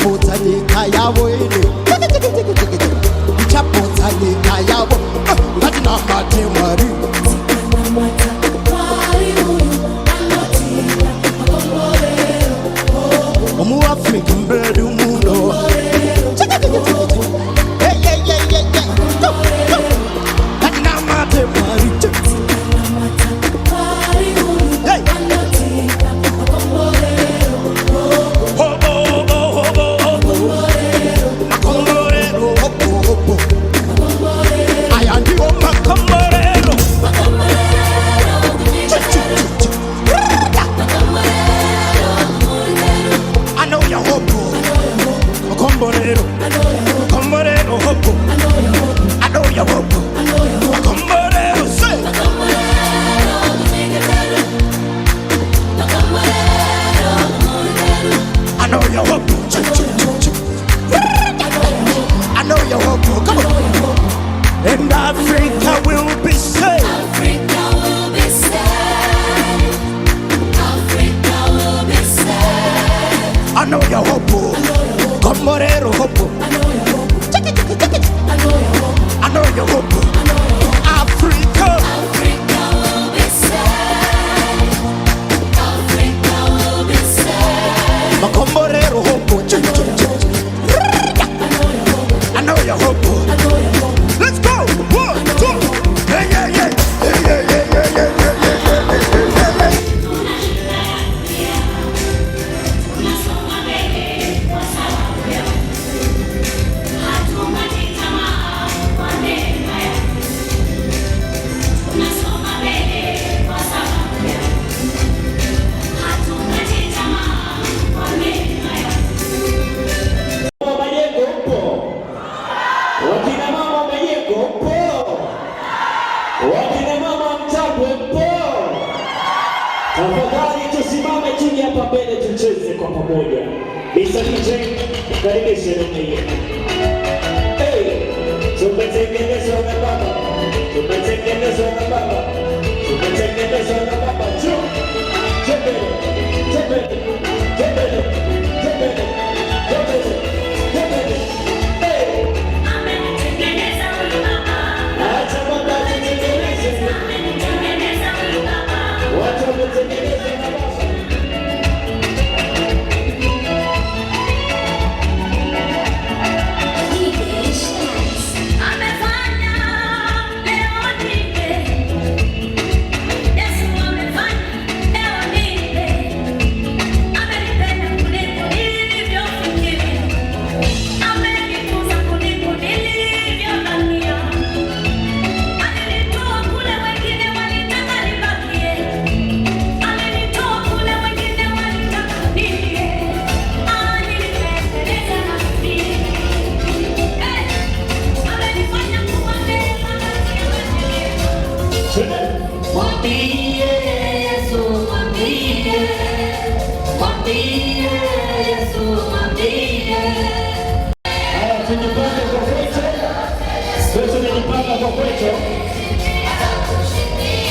Ndichaputsa nyika yavo ini. Ndichaputsa nyika yavo. Ngatinamate Mwari. Tikanamata Mwari uyu anotipa makomborero. MuAfrica medu muno. Hey, hey, hey, hey, hey. Go, go. Ngatinamate Mwari. Tikanamata Mwari uyu Hey. anotipa makomborero. Hobo, hobo, hobo, hobo. Makomborero, hobo, hobo. Aya ndiwo makomborero. Chu, chu, chu, chu. Anouya hobo. Makomborero. Makomborero, hobo. Anouya hobo. Makomborero, say. Anouya hobo. Chu, chu, chu, chu. Anouya hobo. Come on. And Africa will be saved. Africa will be saved. Africa will be saved. Anouya hobo. Komborero hobo. Chiki, chiki, chiki. Anouya hobo. Africa. Africa will be saved. Africa will be saved. Makomborero hobo. Chu, chu, chu. Anouya hobo. Let's go. One, two. Hey, yeah, yeah. Hey, yeah, yeah, yeah, yeah, yeah, yeah, yeah, yeah, yeah. Tunasonga mbele kwa sababu ya hatukati tamaa kwa neema yake. Tunasonga mbele kwa sababu ya hatukati tamaa kwa neema yake. Wa Majengo mpo? Wakina mama wa Majengo mpo? Wakina mama wa Mtambwe mpo? Tafadhali tusimame tuje hapa mbele tucheze kwa pamoja. Mr. DJ, karibishe namna hiyo. Hey, tumetengenezwa na Baba, tumetengenezwa na Baba, tumetengenezwa na Baba. Tu, tembele, tembele, tembele, tembele, tembele, tembele. Hey, Amenitengeneza huyu baba, acha Baba atutengeneze. Amenitengeneza huyu baba. Watu wametengenezwa na Baba. Amefanya leo nipe, Yesu amefanya leo nipe, amenipenda kuliko nilivyofikiria, amenikuza kuliko nilivyodhania, alinitoa kule wengine walitaka nibakie, alinitoa kule wengine walitaka nilie, alinipendeza na mimi. Amenifanya kuwa neema kati ya wenye. Mwambie Yesu, mwambie, mwambie Yesu, mwambie. Haya, tujipange kwa kwetu. Sio, tumejipanga kwa kwetu.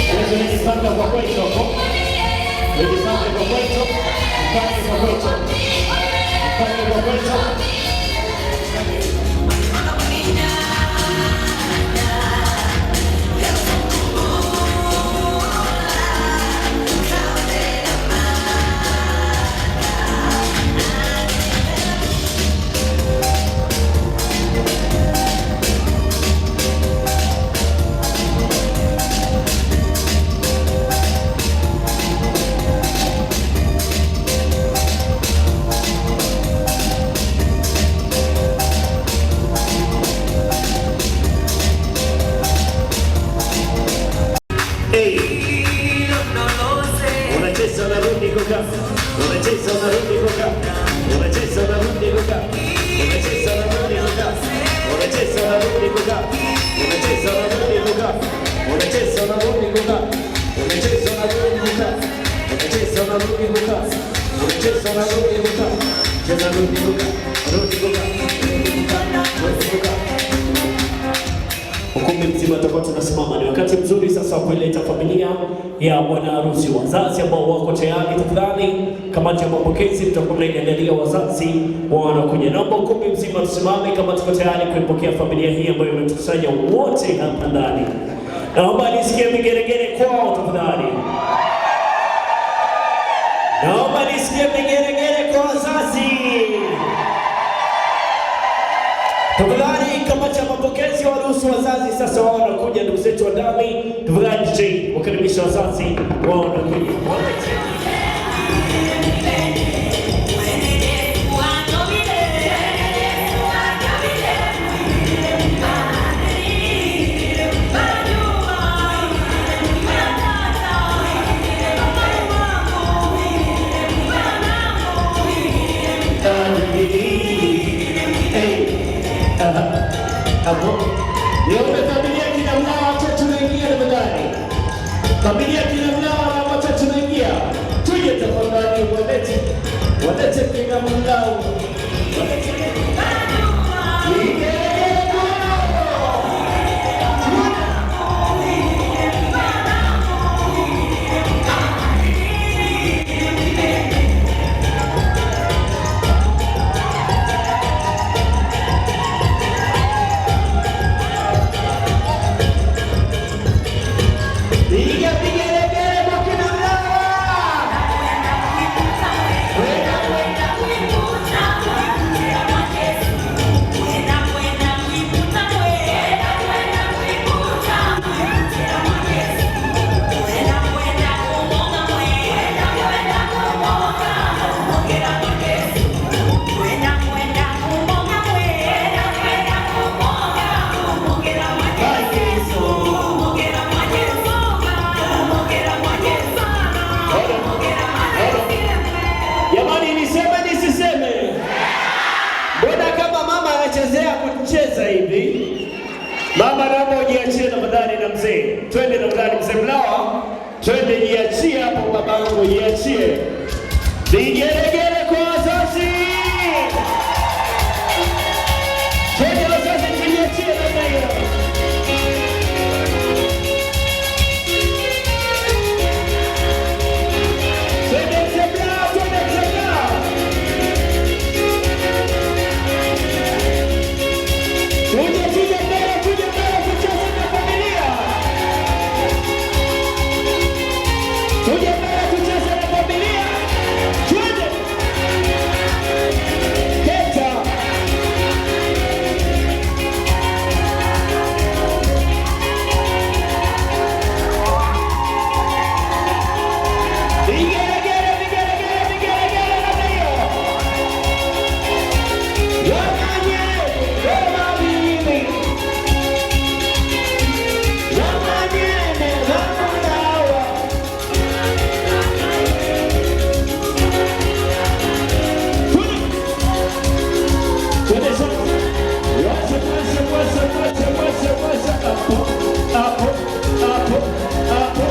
Sio, tumejipanga kwa kwetu hapo. Tujipange kwa kwetu. Jipange kwa kwetu. Jipange kwa kwetu. Hey. Unacheza, unarudi kukaa. Unacheza, unarudi kukaa. Unacheza, unarudi kukaa. Unacheza, unarudi kukaa. Unacheza, unarudi kukaa. Unacheza, unarudi kukaa. Unacheza, unarudi kukaa. Unacheza, unarudi kukaa. Unacheza, unarudi kukaa. Unacheza, unarudi kukaa. Cheza, rudi kukaa. Rudi kukaa. Rudi kukaa. Rudi kukaa. Ukumbi mzima tutakuwa tunasimama. Ni wakati mzuri sasa wa kuileta familia ya bwana harusi. Wazazi ambao wako tayari, tafadhali. Kamati ya mapokezi mtakuwa mnaiandalia wazazi wao wanakuja. Naomba ukumbi mzima tusimame kama tuko tayari kuipokea familia hii ambayo imetukusanya wote hapa ndani. Naomba nisikie vigelegele kwao tafadhali. Naomba nisikie vigelegele kwa wazazi. Tafadhali kamati ya mapokezi waruhusu wazazi sasa wao wanakuja, ndugu zetu wa ndani. Tafadhali DJ, wakaribisha wazazi wao wanakuja. Hapo. Niombe familia kina Mlawa watatu naingia tafadhali. Familia kina Mlawa na watatu naingia. Tuje tafadhali walete. Walete kina Mlawa. Walete. Piga vigelegele kwa kina Mlawa. Jamani, niseme nisiseme? Mbona kama mama anachezea kucheza hivi? Mama, naomba ujiachie tafadhali na mzee. Twende tafadhali mzee Mlawa. Twende, jiachie hapo babangu, jiachie. Vigelegele kwa wazazi. Twende wazazi, tujiachie namna hiyo. Twende mzee Mlawa, twende mzee Mlawa. Tuje, tuje mbele, tuje mbele tucheze na familia. Tuje mbele tucheze na familia. Twende. Keta. Vigelegele, vigelegele, vigelegele namna hiyo. Wamanye, wamamini. Wamanyene, wamadawa. Twende sasa. Wacha, wacha, wacha, wacha, wacha, wacha. Hapo, hapo, hapo, hapo.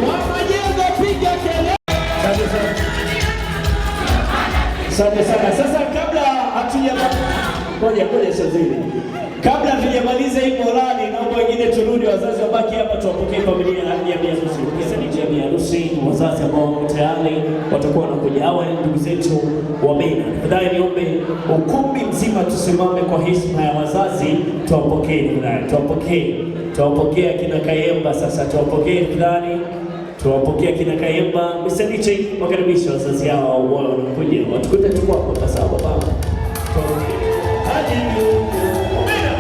Wamajengo, piga kelele. Asante sana. Asante sana. Sasa kabla hatuja ngoja ngoja Shazili. Kabla hatujamaliza hii morali, naomba wengine turudi, wazazi wabaki hapa tuwapokee familia ya bi harusi. Ukisema ya bi harusi, wazazi ambao wako tayari watakuwa wanakuja. Hawa ni ndugu zetu wa Bena. Tafadhali niombe ukumbi mzima tusimame kwa heshima ya wazazi, tuwapokee tafadhali, tuwapokee. Tuwapokee akina Kayemba sasa, tuwapokee tafadhali. Tuwapokee akina Kayemba. Mr. DJ, wakaribisha wazazi hao wao wanakuja. Watukute tu kwako kwa sababu baba. Tuwapokee. Hadi Bena.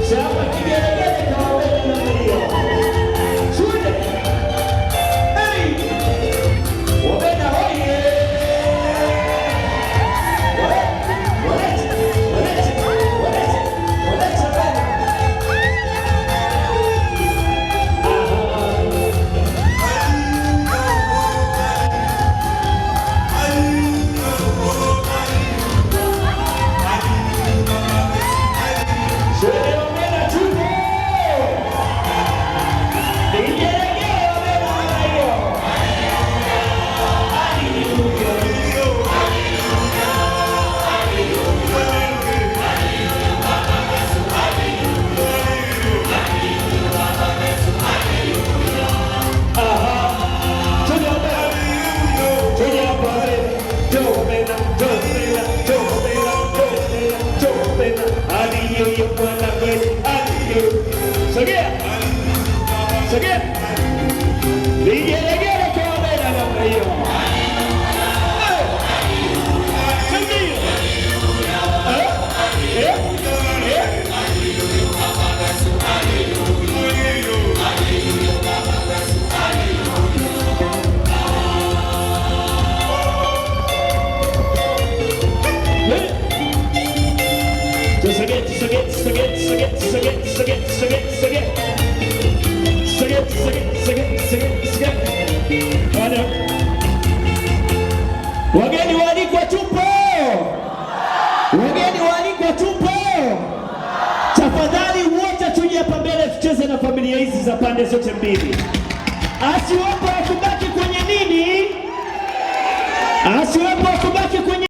Shamba kigelegele kwa Bena na Maria. Shule. Hey! Wabena hoye! Walete, walete, walete, walete Bena. Cheze na familia hizi za pande zote mbili. Asiwepo akubaki kwenye nini? Asiwepo akubaki kwenye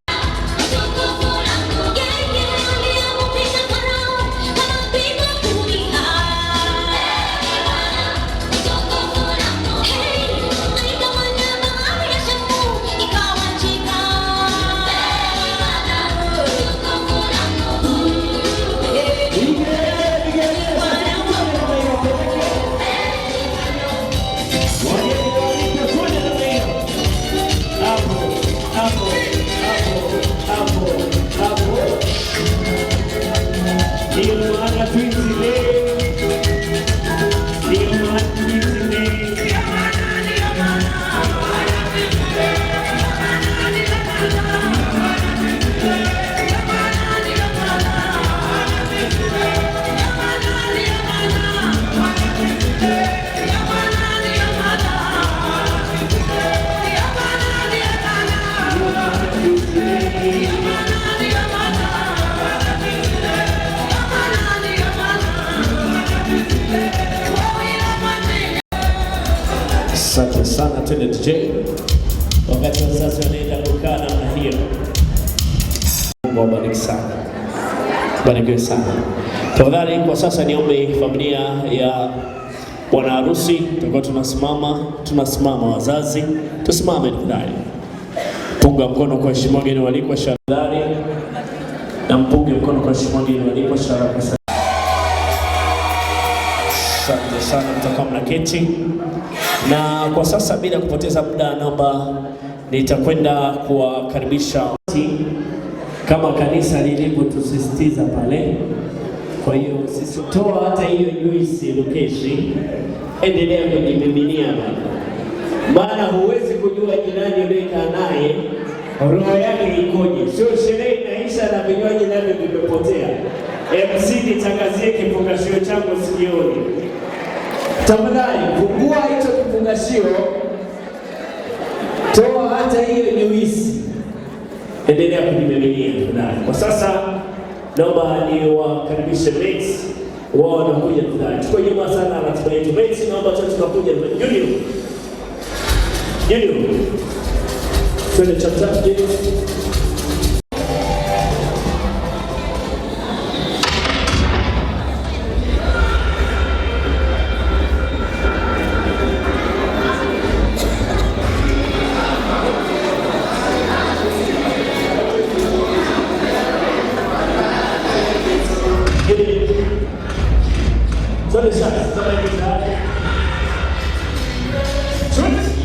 Asante sana tena DJ. Wakati wazazi wanaenda kukaa namna hiyo. Mungu awabariki sana. Barikiwe sana. Tafadhali kwa sasa niombe familia ya bwana harusi, tutakuwa tunasimama wazazi, tusimame tafadhali. Punga mkono kwa heshima wageni waalikwa, tafadhali. Na mpunge mkono kwa heshima wageni waalikwa, shara. Asante sana, mtakuwa mnaketi. Na kwa sasa bila kupoteza muda, naomba nitakwenda kuwakaribisha kama kanisa lilivyotusisitiza pale. Kwa hiyo sisi toa hata hiyo juisi Lukeshi, endelea kujimiminia bana, maana huwezi kujua jirani uliyekaa naye roho yake ikoje. Sio sherehe inaisha na vinywaji navyo vimepotea. MC nitangazie kifungashio changu sikioni. Tafadhali fungua hicho kifungashio, toa hata hiyo juisi, endelea kujimiminia tafadhali. Kwa sasa naomba niwakaribishe mates, wao wanakuja tafadhali. Tuko nyuma sana ratiba yetu. Mates, naomba tu tunakuja. Junior, Junior, twende chap chap Junior. Twende sasa, kama iko tayari. Twende.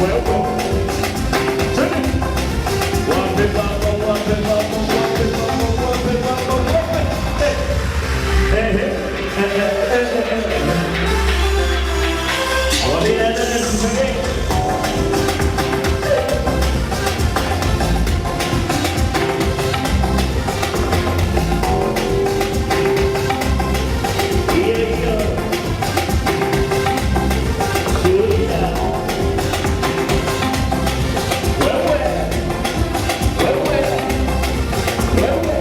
Wewe. Twende. Wape baba, wape baba, wape baba, wape baba, wape. Eh. Eh, eh, eh, eh, eh, eh. Wapi nani kusogea? Hiyo hiyo. Shuhudia. Wewe. Wewe. Wewe.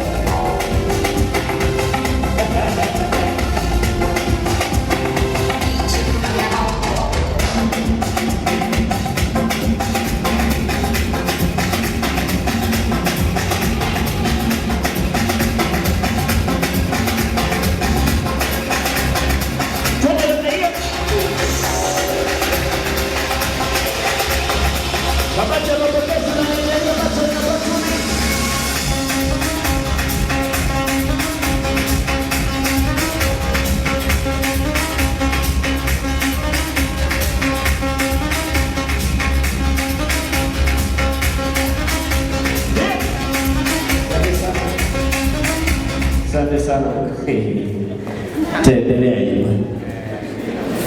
Twende namna hiyo. Kamati ya mapokezi na maendeleo, kamati ya mapokezi. Asante sana. Taendelea jamani.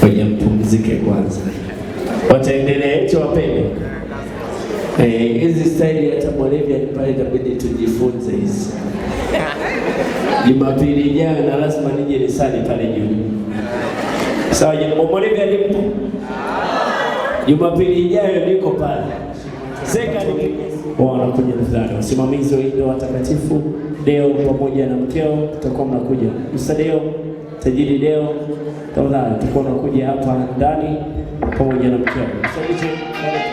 Ngoja mpumzike kwanza. Wataendelea eti wapende. Eh, hizi staili hata Moravian pale itabidi tujifunze hizi. Jumapili ijayo na lazima nije nisali pale juu. Sawa, jamani, Moravian mpo? Jumapili ijayo niko pale. Zeka ni wao wanakuja mezani. Wasimamizi wa hii ndoa watakatifu Deo pamoja na mkeo tutakuwa mnakuja. Mr. Deo, tajiri Deo, tafadhali tutakuwa mnakuja hapa ndani pamoja na mkeo. Mr. DJ, karibu.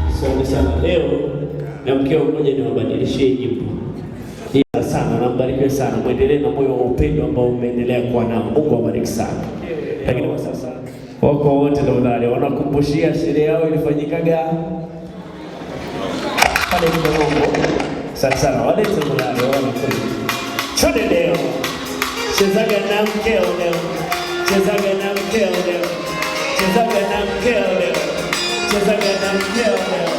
Asante sana. Leo na mkeo mmoja niwabadilishie jimbo. Ila sana na mbarikiwe sana, mwendelee na moyo wa upendo ambao umeendelea kuwa nao. Mungu awabariki sana. Lakini kwa sasa wako wote tafadhali wanakumbushia sherehe yao ilifanyikaga pale Kigongo. Asante sana, walete tafadhali wanakuja. Chode leo. Chezaga na mkeo leo. Chezaga na mkeo leo. Chezaga na mkeo leo. Chezaga na mkeo leo.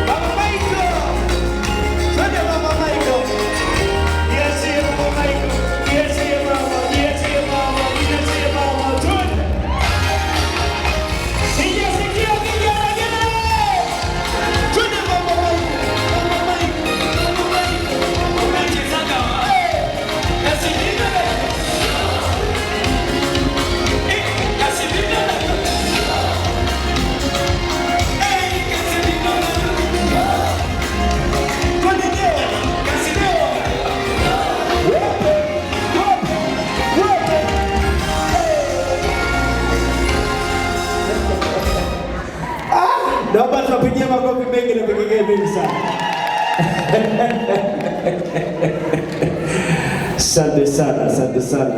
Baba Michael. Twende Baba Michael. Yes, yeah, Baba Michael. Yes, yeah, Mama. Yes, yeah, Mama. Yes, yeah, Mama. Twende. Sijasikia vigelegele. Twende Baba Michael. Baba Michael. Baba Michael. Baba Michael. Twende leo. Leo. Wote. Wote. Wote. Naomba tuwapigie makofi mengi na vigelegele vingi sana. Asante sana, asante sana.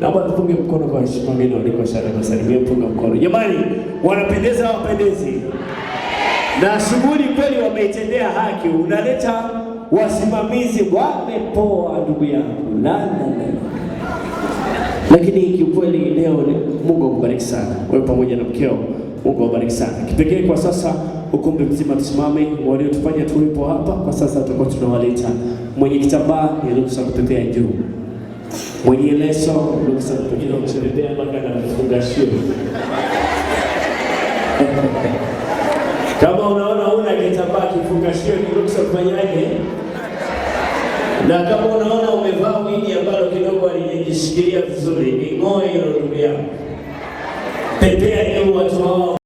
Naomba tupunge mkono kwa heshima wengine waliko sana kusalimia, punga mkono. Jamani, wanapendeza wapendezi. Na shughuli kweli wameitendea haki. Unaleta wasimamizi wamepoa, ndugu yangu. La, la, la. Lakini kiukweli leo Mungu akubariki sana. Wewe pamoja na mkeo, Mungu akubariki sana. Kipekee kwa sasa ukumbi mzima tusimame, waliotufanya tuwepo hapa kwa sasa tutakuwa tunawaleta. Mwenye kitambaa ni ruksa kupepea juu. Mwenye leso ruksa kupepea mpaka na vifungashio. Kama unaona una kitambaa kifungashio ni ruksa kufanyaje? Na kama unaona umevaa wigi ambalo kidogo halijajishikilia vizuri, ni ng'oe hilo ndugu yangu. Pepea juu watu hao.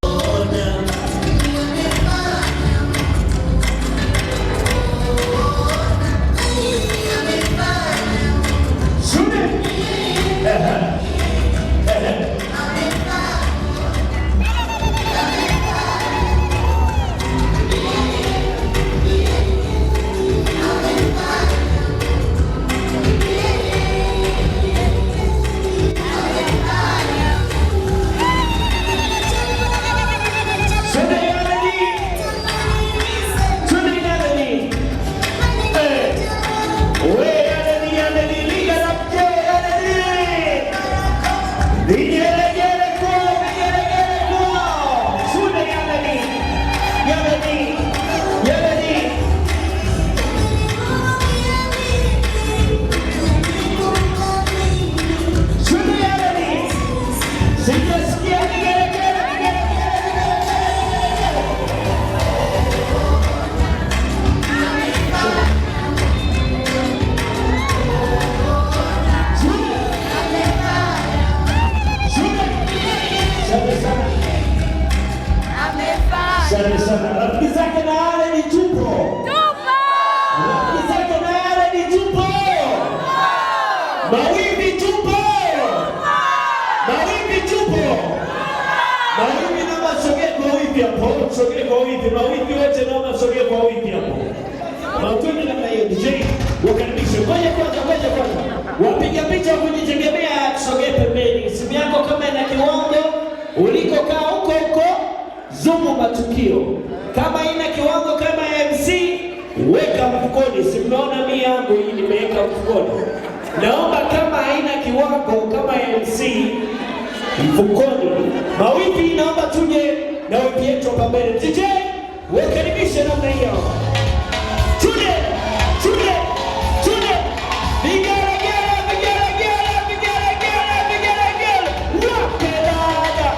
Asante sana. Rafiki zake na wale ni tupo. Rafiki zake na wale ni tupo. Mawimbi tupo. Mawimbi tupo. Mawimbi naomba sogee kwa wimbi hapo. Sogee kwa wimbi. Mawimbi wote naomba sogee kwa wimbi hapo. Mawimbi namna hiyo DJ wakaribishe. Ngoja kwanza, ngoja kwanza. Wapiga picha kujitegemea tusogee pembeni. Simu yako kama ina kiwango ulikokaa huko huko zumu matukio. Kama ina kiwango kama MC weka mfukoni. Si mnaona mimi yangu hii nimeweka mfukoni. Naomba kama haina kiwango kama MC mfukoni. Mawimbi naomba tuje na wimbi yetu hapa mbele. DJ wakaribishe namna hiyo. Tuje, tuje, tuje. Vigelegele, vigelegele, vigelegele, vigelegele. Wape dada,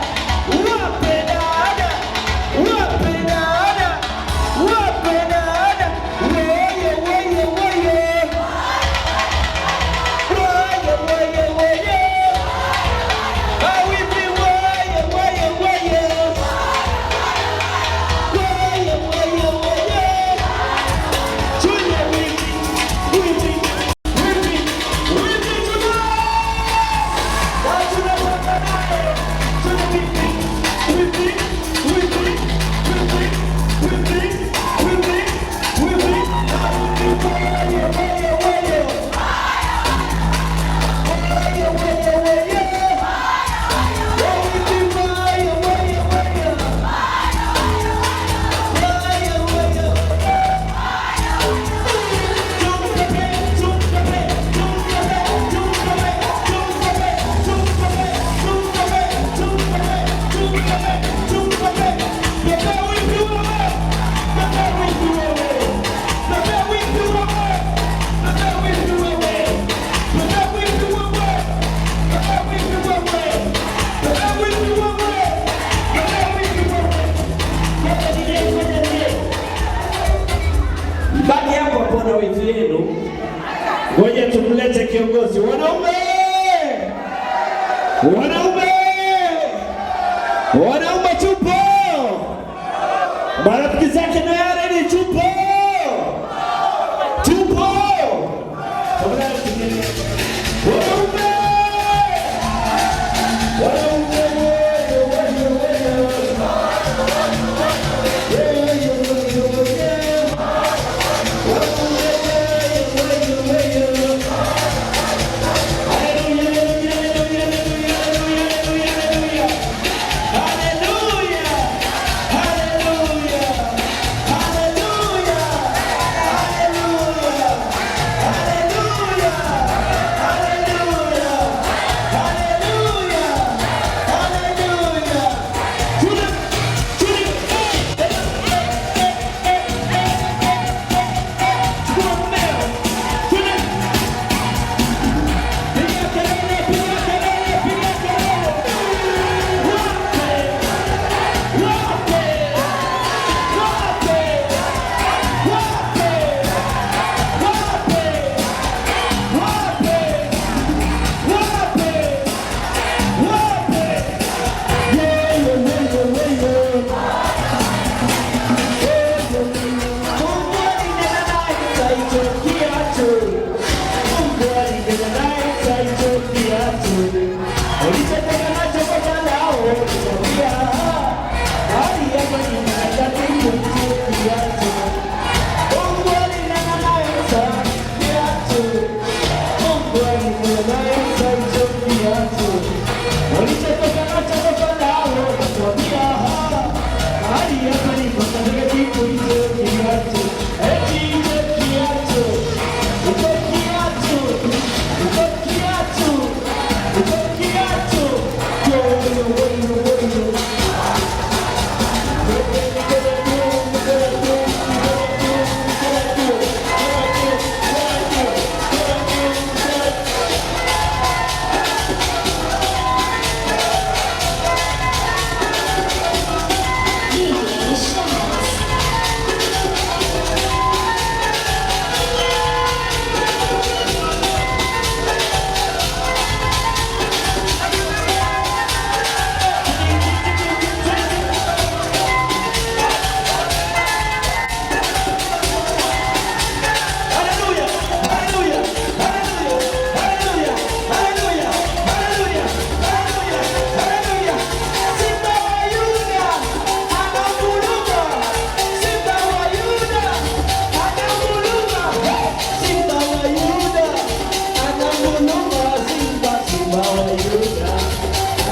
wape dada, wape dada, wape dada. Weye, weye, weye. Weye, weye, weye. Mawimbi, weye, weye, weye. Weye, weye, weye. Tuje wimbi, wimbi, wimbi, wimbi tuna. Na tunatoka nayo. Tuna wimbi, wimbi, wimbi, wimbi, wimbi, wimbi, wimbi. Na wimbi, weye, weye, weye. Weye, weye, weye. Wimbi, weye, weye, weye. Weye, weye, weye. Baki hapo hapo na wifi yenu. Ngoja tumlete kiongozi. Wanaume! Wanaume! Wanaume tupo! Marafiki zake na yale ni tupo! Tupo! Wanaume! Wanaume wewe wewe wewe. Wewe wewe wewe. Wanaume wewe wewe wewe.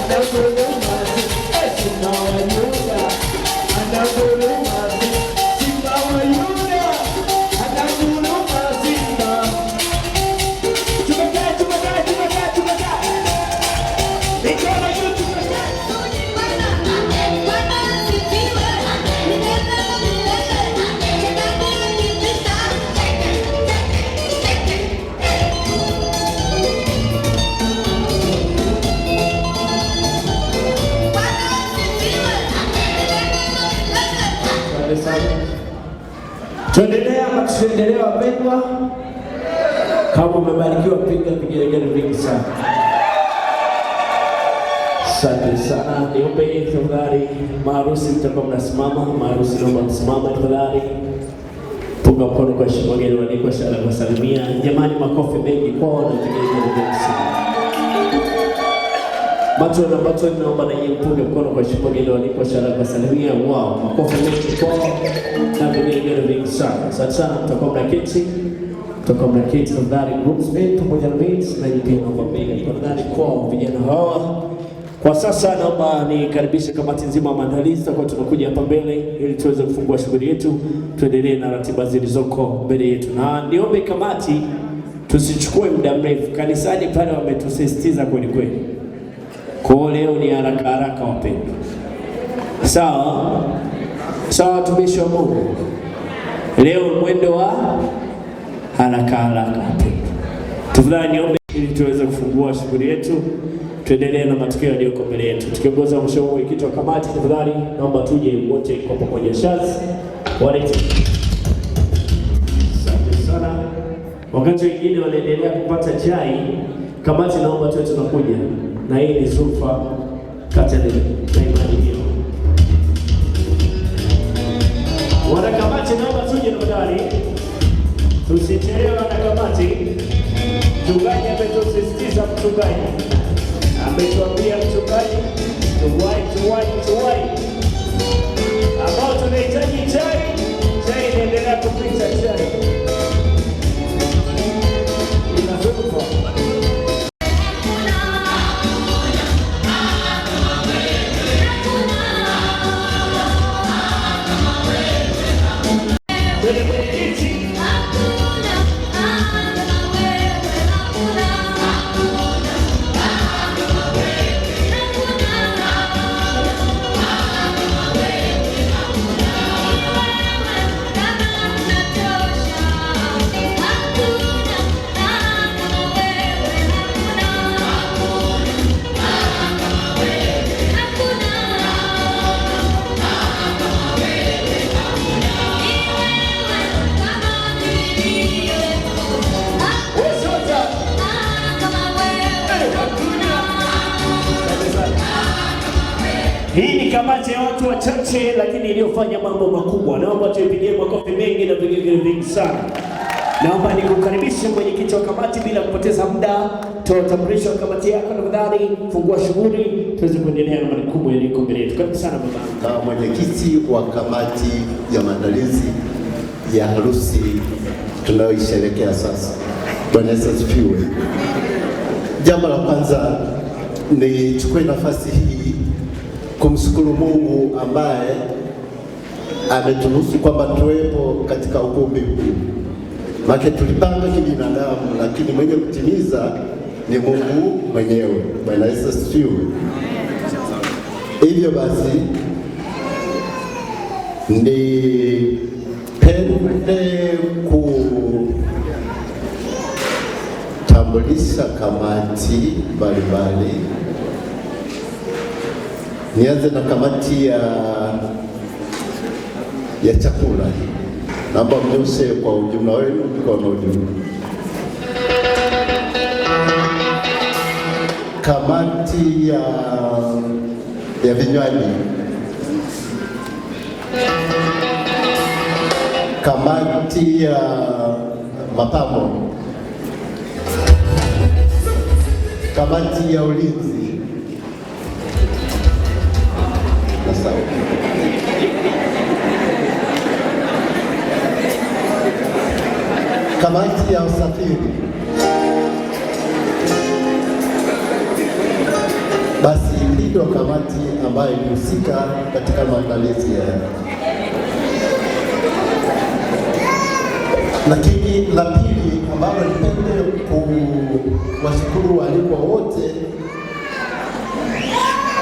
Ananguruma, Simba wa Yuda, ananguruma, Simba wa Yuda, ananguruma, Simba. Tumekae, tumekae, tumekae, tumekae. Mikono juu, tumekae. Asante sana. Tuendelee ama tusiendelee wapendwa? Kama umebarikiwa piga vigelegele vingi sana. Asante sana. Niombe tafadhali maharusi mtakuwa mnasimama, maharusi naomba msimame tafadhali. Punga mkono kwa heshima wageni waalikwa, shala kuwasalimia. Jamani, makofi mengi kwao na vigelegele vingi sana. Macho na macho, naomba na nyinyi mpunge mkono kwa heshima wageni waalikwa, shala kuwasalimia. Wow, makofi mengi kwao na vigelegele vingi sana. Asante sana, mtakuwa mnaketi, mtakuwa mnaketi tafadhali, groomsmen pamoja na maids, na nyinyi pia naomba mbele tafadhali kwao vijana hawa. Kwa sasa naomba nikaribishe kamati nzima ya maandalizi, tutakuwa tunakuja hapa mbele ili tuweze kufungua shughuli yetu, tuendelee na ratiba zilizoko mbele yetu, na niombe kamati tusichukue muda mrefu. Kanisani pale wametusisitiza kweli kweli, kwa hiyo leo ni haraka haraka, wapendwa. Sawa sawa, watumishi wa Mungu, leo mwendo wa haraka haraka, wapendwa. Tafadhali niombe ili tuweze kufungua shughuli yetu, tuendelee na matukio yaliyoko mbele yetu. Tukiongoza mheshimiwa mwenyekiti wa kamati, tafadhali naomba tuje wote kwa pamoja. Shaz walete. Asante sana. Wakati wengine wanaendelea kupata chai, kamati naomba tuwe tunakuja na hii ni Zulfa Catherine na imani hiyo. Wanakamati naomba tuje tafadhali, tusichelewe wanakamati. Mchungaji ametusisitiza, mchungaji ametuambia, mchungaji tuwai, tuwai, tuwai. Ambao tunahitaji chai, chai inaendelea kupita, chai inazunguka. Kwenye mwenyekiti. Wesota. Hii ni kamati ya watu wachache lakini iliyofanya mambo makubwa. Naomba tuipigie makofi mengi na vigelegele vingi sana. Naomba nikukaribishe mwenyekiti wa kamati bila kupoteza muda. Toa utambulisho wa kamati yako tafadhali, fungua shughuli tuweze kuendelea na majukumu yaliyoko mbele yetu. Karibu sana baba. Kama mwenyekiti wa kamati ya maandalizi ya harusi tunayoisherehekea sasa. Bwana Yesu asifiwe. Jambo la kwanza nichukue nafasi hii kumshukuru Mungu ambaye ameturuhusu kwamba tuwepo katika ukumbi huu. Maana tulipanga kibinadamu, lakini mwenye kutimiza ni Mungu mwenyewe. Bwana Yesu asifiwe. Hivyo basi nipende kutambulisha kamati mbalimbali. Nianze na kamati ya chakula. Naomba mnyoshe kwa ujumla wenu mkono juu. Kamati ya vinywaji, kamati ya mapambo, kamati ya ulinzi na sawa. Kamati ya usafiri. Basi mwenyekiti wa kamati ambaye ilihusika katika maandalizi ya. Lakini la pili ambalo nipende kuwashukuru waalikwa wote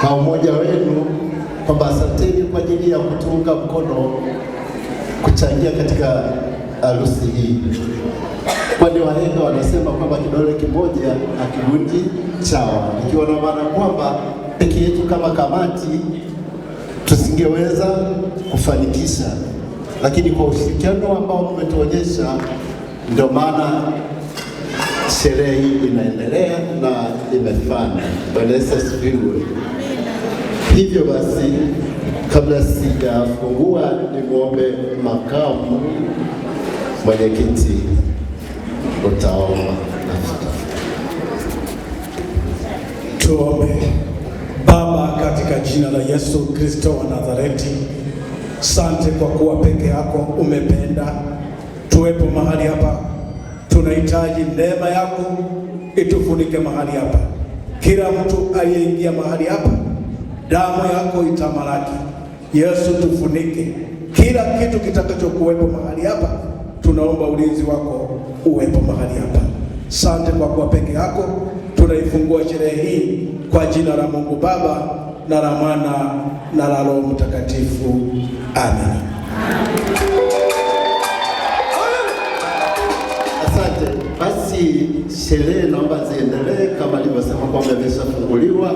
kwa umoja wenu kwamba asanteni kwa ajili ya kutuunga mkono kuchangia katika harusi hii, kwani wahenga wanasema kwamba kidole kimoja hakivunji chawa, ikiwa na maana kwamba peke yetu kama kamati tusingeweza kufanikisha, lakini kwa ushirikiano ambao mmetuonyesha, ndio maana sherehe hii inaendelea na imefana. Bwana Yesu asifiwe. Hivyo basi, kabla sijafungua, nimwombe makamu mwenyekiti, utaomba. Tuombe. Baba, katika jina la Yesu Kristo wa Nazareti, sante kwa kuwa peke yako umependa tuwepo mahali hapa. Tunahitaji neema yako itufunike mahali hapa. Kila mtu aliyeingia mahali hapa, damu yako itamalaki. Yesu, tufunike kila kitu kitakachokuwepo mahali hapa. Tunaomba ulinzi wako uwepo mahali hapa. Sante kwa kuwa peke yako. Tunaifungua sherehe hii kwa jina la Mungu Baba na la Mwana na la Roho Mtakatifu. Amen. Asante. Basi sherehe naomba ziendelee kama alivyosema kwamba imeshafunguliwa,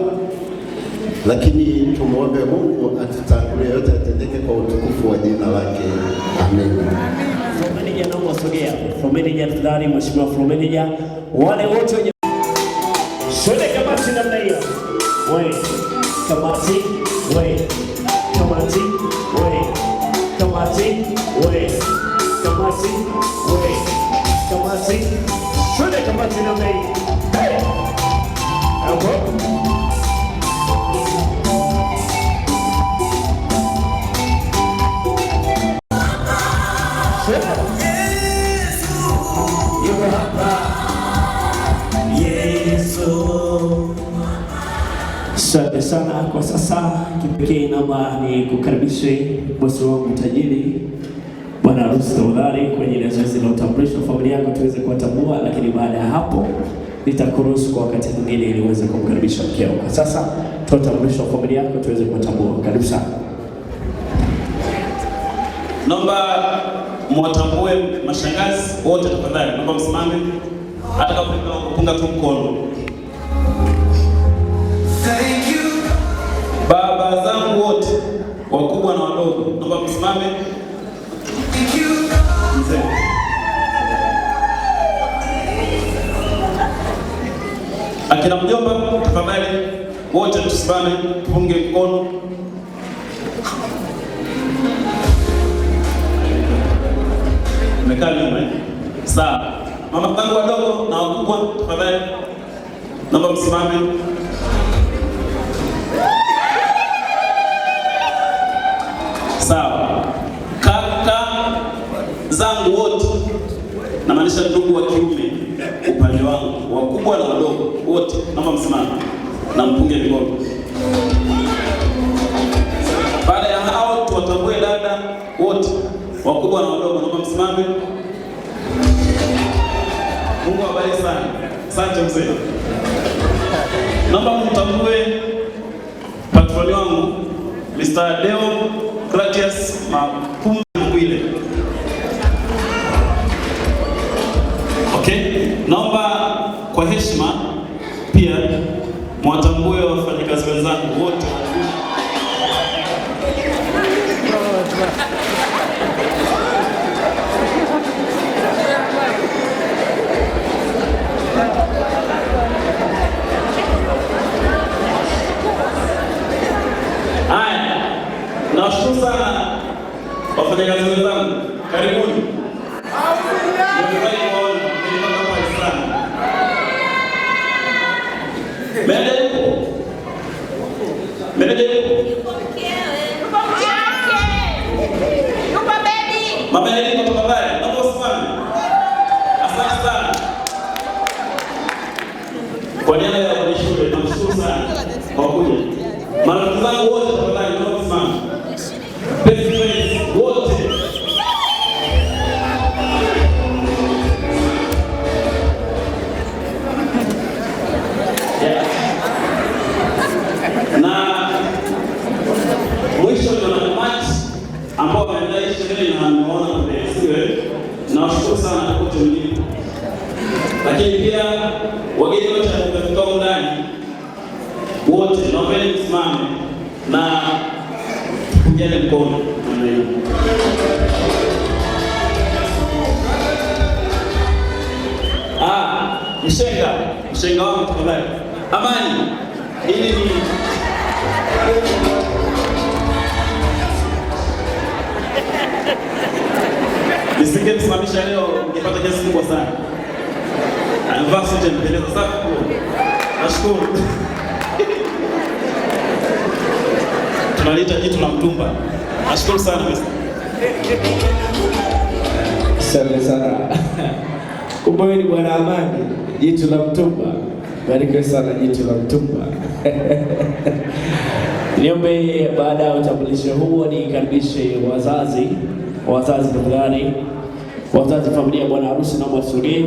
lakini tumwombe Mungu atutangulie, yote atendeke kwa utukufu wa jina lake. Amen. Floor manager, naomba sogea. Floor manager tafadhali, mheshimiwa floor manager. Wale wote wenye Swele kamati namna hiyo. We, kamati, we, kamati, we, kamati, we, kamati, we, kamati. Swele kamati namna hiyo. Hey! Hapo. Yuko hapa Yesu. Asante sana. Kwa sasa kipekee naomba ni kukaribishe bosi wangu tajiri Bwana harusi tafadhali kwa ajili ya zoezi la utambulisho wa familia yako tuweze kuwatambua, lakini baada ya hapo nitakuruhusu kwa wakati mwingine ili uweze kumkaribisha mkeo. Kwa sasa toa utambulisho wa familia yako tuweze kuwatambua. Karibu sana. Naomba mwatambue mashangazi wote tafadhali, naomba msimame, hata kama kupunga tu mkono. Thank you. Baba zangu wote wakubwa na wadogo, naomba msimame. Thank you. Mzee. Akina mjomba tafadhali wote tusimame, tupunge mkono. Mmekaa nyuma eh? Sawa. Mama zangu wadogo na wakubwa tafadhali naomba msimame. Sawa. Kaka zangu wote, namaanisha ndugu wa kiume upande wangu, wakubwa na wadogo wote, naomba msimame na mpunge mikono. Baada ya hao tuwatambue dada wote, wakubwa na wadogo, naomba msimame. Mungu awabariki sana. Asante mzee. Naomba mtambue patroni wangu Mr. Deo Gratias Mapumba Mkwile. Okay, naomba kwa heshima pia mwatambue wafanyakazi wenzangu wote. Haya, nawashukuru sana wafanyakazi wenzangu, karibuni. Nimefurahi kuwaona, nimepata mbali sana. Meneja yupo? Meneja yupo? Mama Elina kutoka pale, naomba usimame. Asante sana. Kwa niaba ya wenye shule, namshukuru sana kwa kuja. zangu wote tafadhali naomba msimame. Best friends wote. Yeah. Na mwisho ni wanakamati ambao wameandaa hii sherehe na nimewaona kule, sio? Nawashukuru sana kote mlipo. Lakini pia wageni wote ambao wamefika humu ndani wote naombeni msimame na tupungiane mkono namna hiyo. Ah, mshenga wangu tafadhali. Amani, hili ni nisingemsimamisha leo, ningepata kiasi kubwa sana. Amevaa suti imependeza safi. Nashukuru. Tunaliita jitu la mtumba. Nashukuru sana Mr. Asante sana. Kumbe wewe ni bwana Amani, jitu la mtumba. Barikiwe sana jitu la mtumba. Niombe baada ya utambulisho huo nikaribishe wazazi, wazazi tafadhali. Wazazi familia bwana harusi naomba wasogee.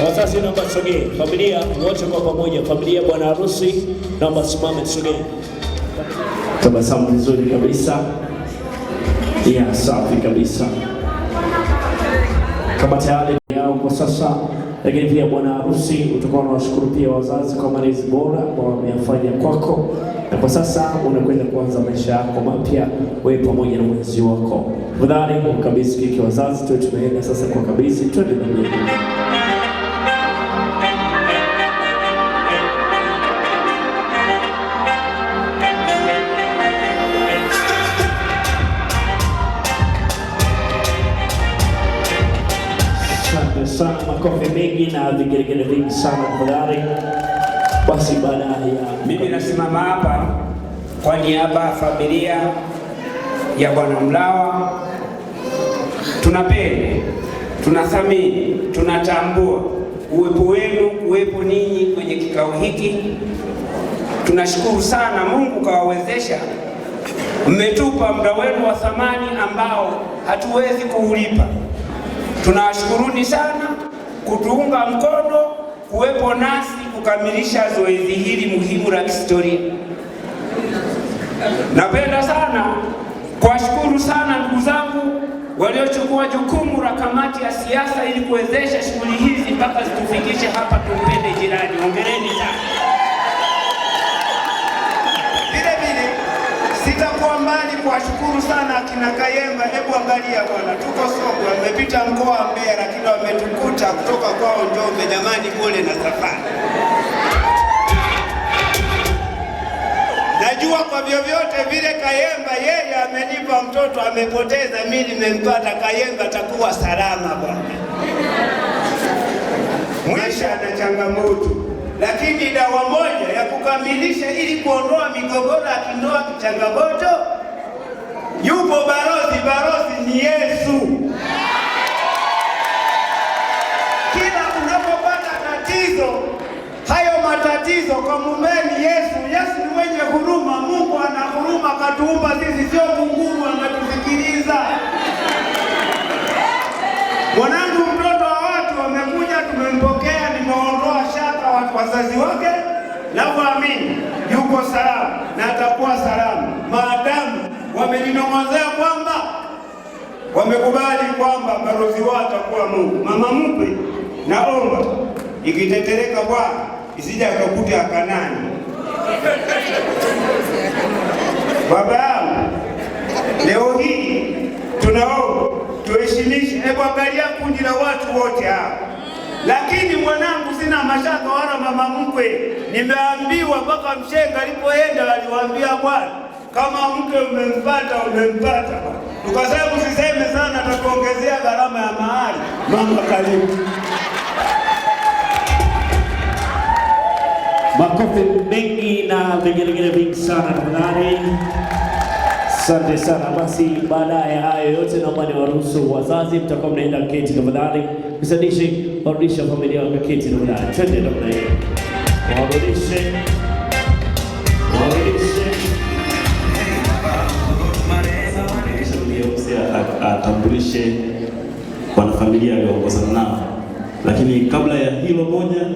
Wazazi naomba tusogee, familia wote kwa pamoja, familia bwana harusi naomba simame tusogee. Tabasamu vizuri kabisa. Ya, safi kabisa. Kama tayari yao kwa sasa, lakini pia bwana harusi utakuwa unawashukuru pia wazazi kwa malezi bora ambao wameyafanya kwako, na kwa sasa unakwenda kuanza maisha yako mapya wewe pamoja na mwenzi wako. Tafadhali ukabidhi keki wazazi, tuwe tunaenda sasa kwa kabidhi, twende na mbele. Asante sana, makofi mengi na vigelegele vingi sana tafadhali. Basi baada ya Mimi nasimama hapa kwa niaba ya familia ya Bwana Mlawa. Tunapenda, tunathamini, tunatambua uwepo wenu, kuwepo ninyi kwenye kikao hiki. Tunashukuru sana Mungu kawawezesha, mmetupa muda wenu wa thamani ambao hatuwezi kuulipa. Tunawashukuruni sana kutuunga mkono, kuwepo nasi kukamilisha zoezi hili muhimu la kihistoria. Napenda sana kuwashukuru sana ndugu zangu waliochukua jukumu la kamati ya siasa ili kuwezesha shughuli hizi mpaka zitufikishe hapa Tumpende Jirani. Hongereni sana. Vile vile sitakuwa mbali kuwashukuru sana akina Kayemba. Hebu angalia bwana, tuko Songwe, wamepita mkoa wa Mbeya, lakini wametukuta kutoka kwao Njombe. Jamani, pole na safari. Najua kwa vyovyote vile Kayemba yeye amenipa mtoto, amepoteza, mimi nimempata. Kayemba atakuwa salama bwana. Maisha yana changamoto, lakini dawa moja ya kukamilisha ili kuondoa migogoro ya kindoa kichangamoto, yupo balozi. Balozi ni Yesu. Kila unapopata tatizo, hayo matatizo kwa mumeni Yesu. Yesu ni mwenye huruma. Mungu ana huruma, katuumba sisi, sio kunguru, anatusikiliza. Mwanangu, mtoto wa watu amekuja, tumempokea, nimeondoa shaka wazazi wake na kuamini yuko salama na atakuwa salama maadamu wameninong'onezea kwamba wamekubali kwamba balozi wao atakuwa Mungu. Mama mkwe, naomba ikitetereka Bwana isije akakuta Kanani. Baba yangu, leo hii tunaomba tuheshimishe. Hebu angalia kundi la watu wote hapa. Lakini mwanangu, sina mashaka wala mama mkwe. Nimeambiwa mpaka mshenga alipoenda aliwaambia bwana, kama mke umempata umempata. Tukasema usiseme sana, atakuongezea gharama ya mahari. Mama karibu. Makofi mengi na vigelegele vingi sana tafadhali. Asante sana. Basi baada ya hayo yote, naomba niwaruhusu wazazi, mtakuwa mnaenda keti tafadhali. Msaidishi, warudisha familia wakaketi namna hiyo. Twende namna hiyo. Warudishe. Warudishe. Atambulishe wanafamilia alioongozana nao, lakini kabla ya hilo moja,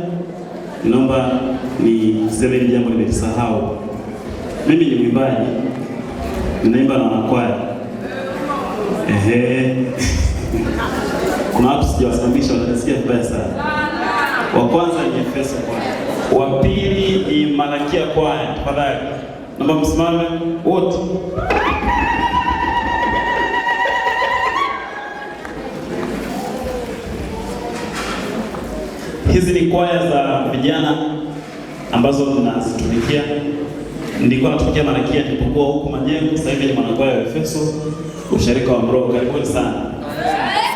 naomba niseme hili jambo nimelisahau. Mimi ni mwimbaji, ninaimba na wanakwaya. Ehe, kuna watu sijawasimamisha, watanisikia vibaya sana. Wa kwanza ni Efeso kwaya, wa pili ni Malakia kwaya. Tafadhali naomba msimame wote. Hizi ni kwaya za vijana ambazo tunazitumikia. Nilikuwa natumikia Malakia nilipokuwa huku Majengo, sasa hivi ni mwanakwaya wa Efeso, usharika wa Mroo. Karibuni sana.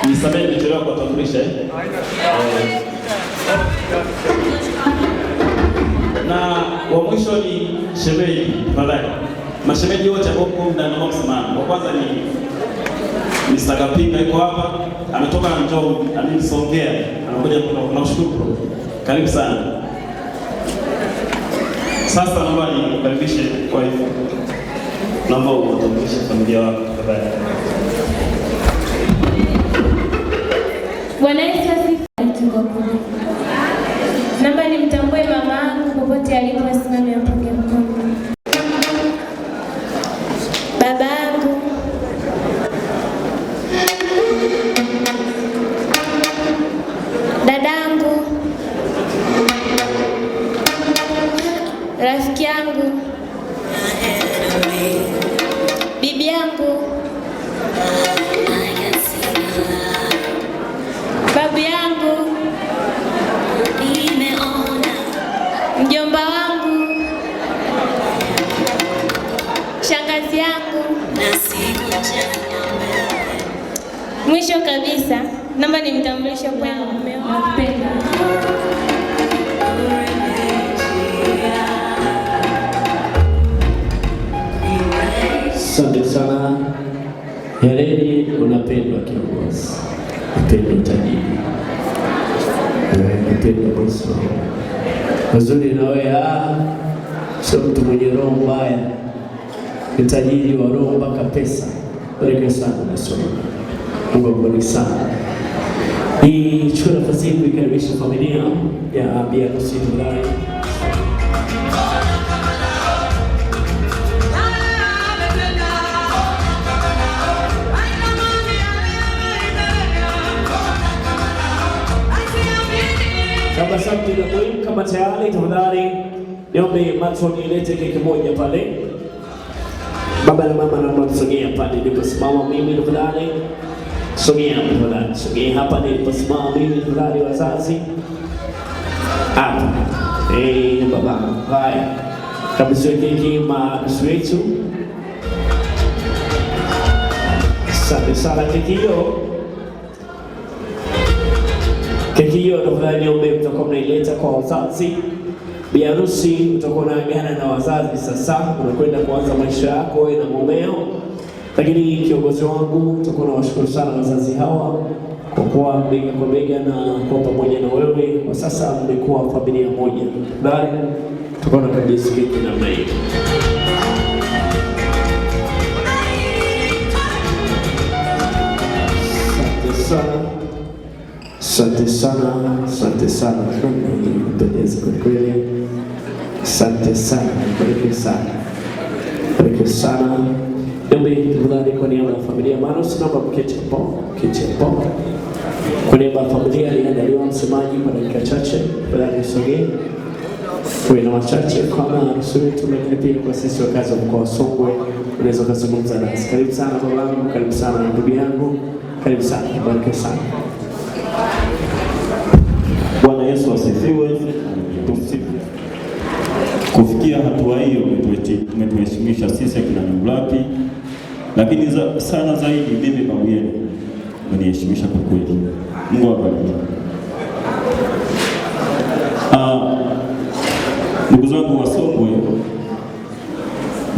Nisamehe nimechelewa kuwatambulisha eh. Na wa mwisho ni shemeji, tafadhali. Mashemeji wote ambao mko ndani naomba msimame. Wa kwanza ni Mr. Kapinga yuko hapa, ametoka Njombe, amenisongea, anakuja kutoka. Nakushukuru bro. Karibu sana. Sasa naomba nikukaribishe kwa hivyo. Naomba uwatambulishe familia wako tafadhali. Bwana Yesu asifiwe. Naomba nimtambue mama yangu popote alipo, asimame apunge mkono. Baba yangu, dadangu, rafiki yangu, bibi yangu, babu yangu, mjomba wangu, shangazi yangu. Mwisho kabisa, naomba nimtambulishe kwenu mume wangu. Asante sana. Hereni, unapendwa kiongozi, upendo tajiri, upendo bosi uzuri na wewe, sio mtu mwenye roho mbaya, ni tajiri wa roho mpaka pesa. Barikiwe sana bosi wangu. Mungu akubariki sana. Nichukue nafasi hii kuikaribisha familia ya Bi harusi Julai. Tabasamu ni la muhimu. Kama tayari, tafadhali niombe Matson ilete keki moja pale. Baba na mama naomba msogee pale niliposimama mimi tafadhali. Sogea hapa tafadhali, sogea hapa niliposimama mimi tafadhali, wazazi hapa. Baba, haya kabisa keki maharusi wetu. Asante sana keki hiyo. Keki hiyo tafadhali niombe mtakuwa mnaileta kwa wazazi. Bi harusi utakuwa unaagana na wazazi sasa, unakwenda kuanza maisha yako wewe na mumeo. Lakini kiongozi wangu, utakuwa unawashukuru sana wazazi hawa kwa kuwa bega kwa bega na kuwa pamoja na wewe. Kwa sasa mmekuwa familia moja. Bali tutakuwa tunakabidhi keki namna hiyo. Asante sana. Asante sana, asante sana. Kupendeza kweli kweli. Asante sana, barikiwe sana. Barikiwe sana. Niombe tafadhali kwa niaba ya familia Manos, naomba mketi hapo, mketi hapo. Kwa niaba ya familia aliandaliwa msemaji kwa dakika chache, tafadhali usogee. Tuwe na wachache kama harusi wetu, lakini pia kwa sisi wakazi wa mkoa wa Songwe, unaweza ukazungumza nasi. Karibu sana babangu, karibu sana ndugu yangu, karibu sana, barikiwe sana. Bwana Yesu asifiwe. Tumsifu. Kufikia hatua hiyo umetuheshimisha sisi akina Nyangulapi, lakini sana zaidi mimi babu yenu umeniheshimisha kwa kweli. Mungu awabariki. Ndugu zangu wa Songwe,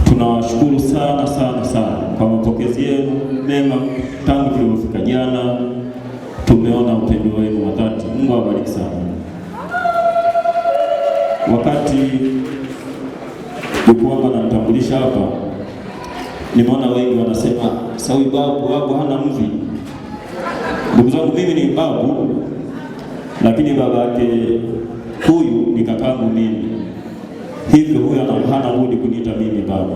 tunawashukuru sana sana sana kwa mapokezi yenu mema tangu tulipofika jana. Tumeona upendo wenu wa dhati. Mungu awabariki sana. Wakati ndugu wangu anamtambulisha hapa, nimeona wengi wanasema sawi babu babu hana mvi. Ndugu zangu, mimi ni babu, lakini babake huyu ni kakangu mimi, hivyo huyu hana budi kuniita mimi babu.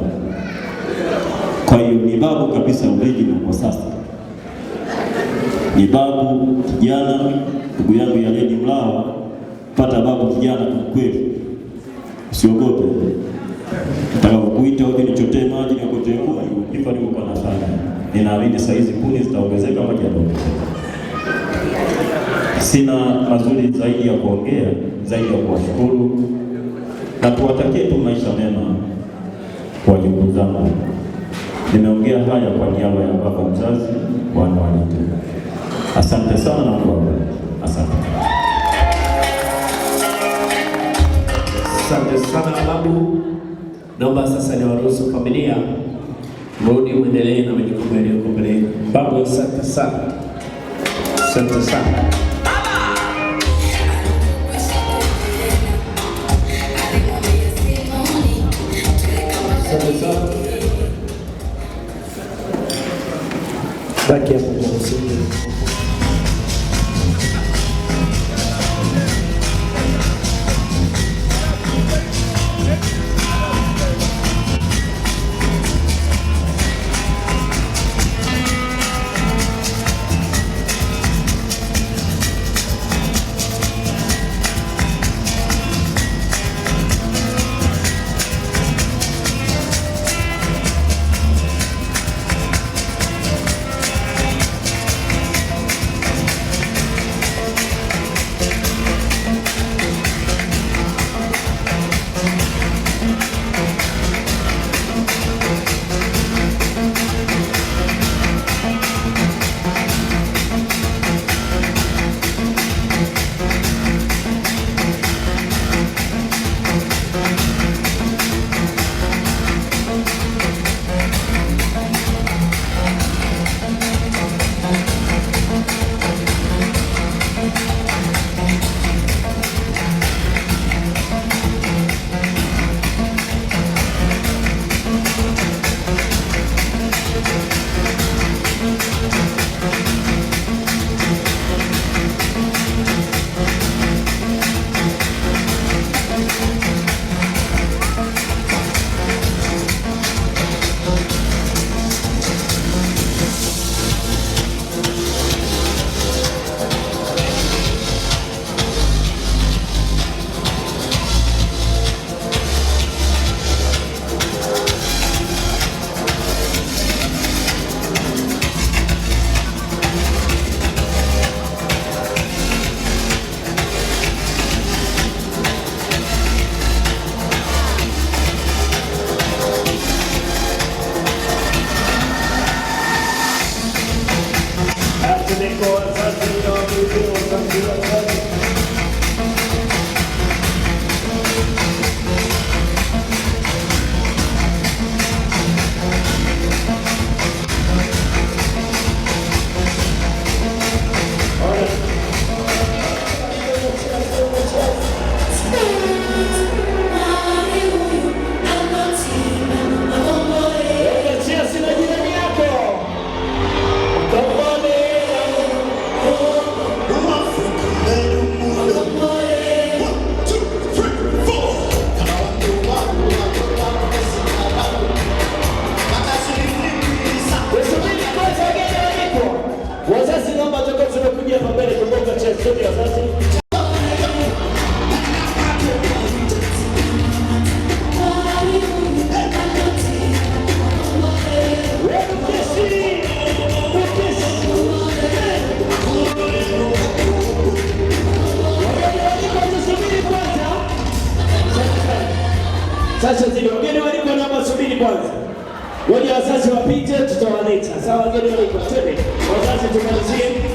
Kwa hiyo ni babu kabisa original kwa sasa, ni babu kijana, ndugu yangu Yaredi Mlawa. Pata babu kijana kwa kweli, usiogope. Nitakapokuita uje nichotee maji nikakotee kuni, ndivyo nilivyokuwa nafanya. Ninaamini saa hizi kuni zitaongezeka, maji yataongezeka. Sina mazuri zaidi ya kuongea zaidi ya kuwashukuru na kuwatakia tu maisha mema wajukuu zangu. Nimeongea haya kwa niaba ya baba mzazi Bwana Walite. Asante sana na Mungu awabariki. Asante. Asante sana babu. Naomba sasa niwaruhusu familia mrudi muendelee na majukumu yaliyoko mbele yenu. Babu, asante sana, asante sana. Asante sana. Baki hapo kwa msingi. Sasa zile wageni waliko, naomba subiri kwanza. Ngoja wazazi wapite, tutawaleta. Sawa, wageni waliko, twende. Wazazi tumalizie.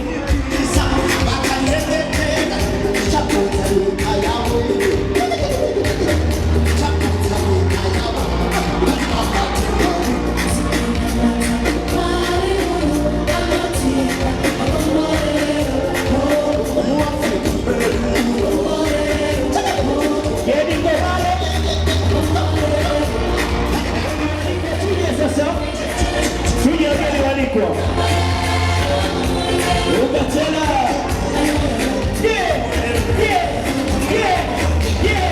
Yeah, yeah, yeah,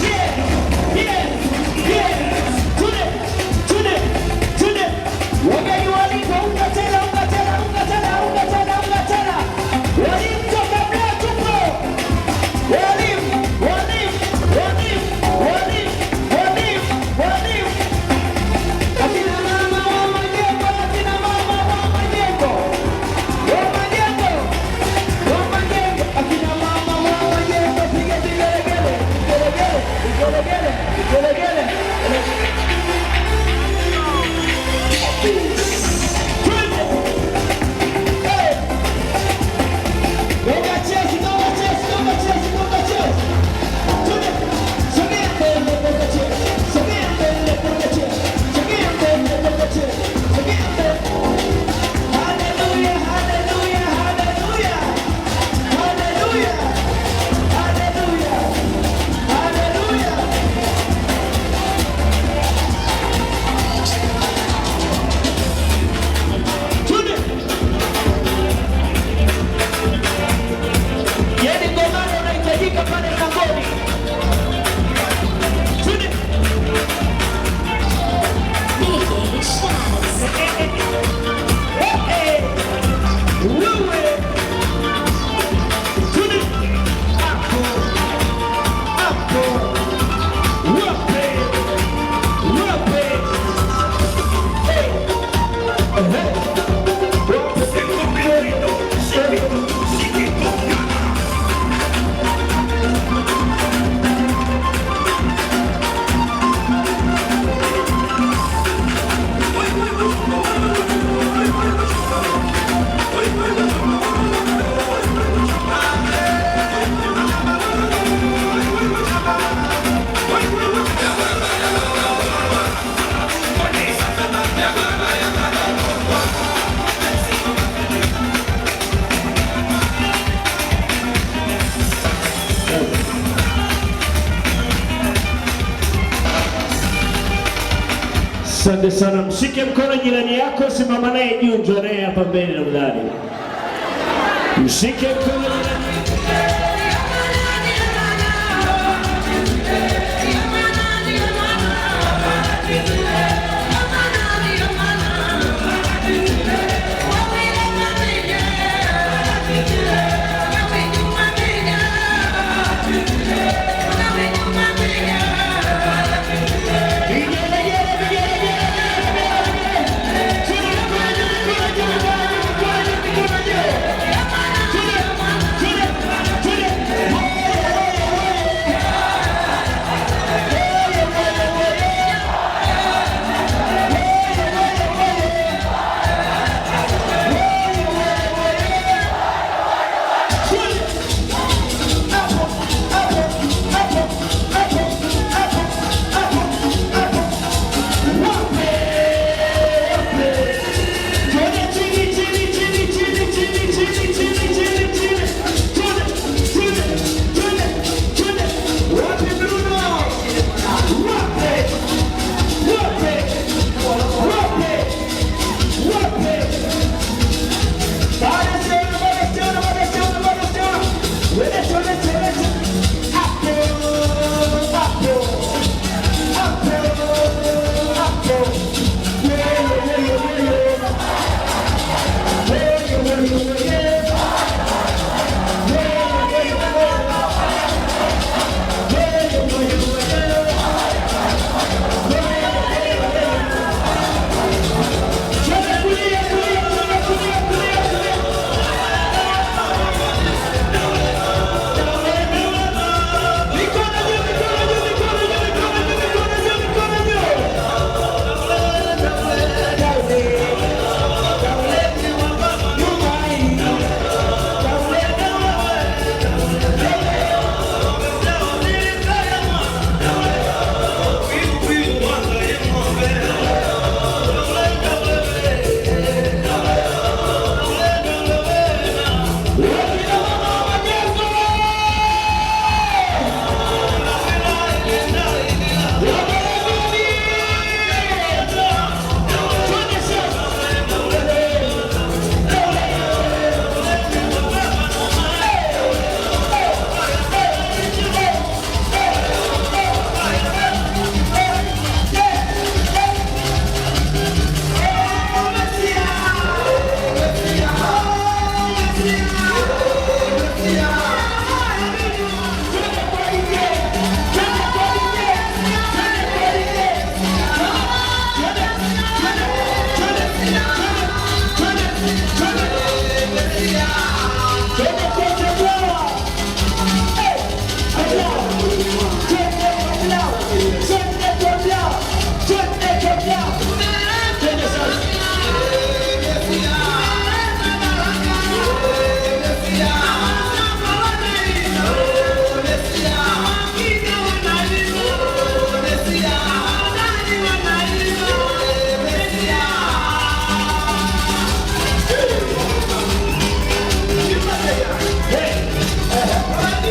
yeah, yeah, yeah. Tune, tune, tune. Wageni waliko, unga tena, unga tena, unga tena, unga tena, unga tena. Walimu toka Mbeya tupo. Walimu, walimu, walimu, walimu, walimu, walimu. Akina mama wa majengo, akina mama wa majengo. Wa majengo, wa majengo, akina mama wa majengo, piga vigelegele, vigelegele, vigelegele, vigelegele. Twende. Hey. Gonga chesi, gonga chesi, gonga chesi, gonga chesi. Twende. Sogea mbele, gonga chesi. Sogea mbele, gonga chesi. Sogea mbele, gonga chesi. Sogea mbele. Hallelujah, hallelujah, hallelujah. Hallelujah. Hallelujah. Hallelujah. Twende. Yaani ngomano unahitajika pale mlangoni. Twende. Eh, eh. Wewe. Twende. Hapo. Hapo. Wape. Wape. Eh. Eh. Asante sana, mshike mkono jirani yako, simama naye juu, njoo naye hapa mbele tafadhali. Mshike mkono jirani. Tune.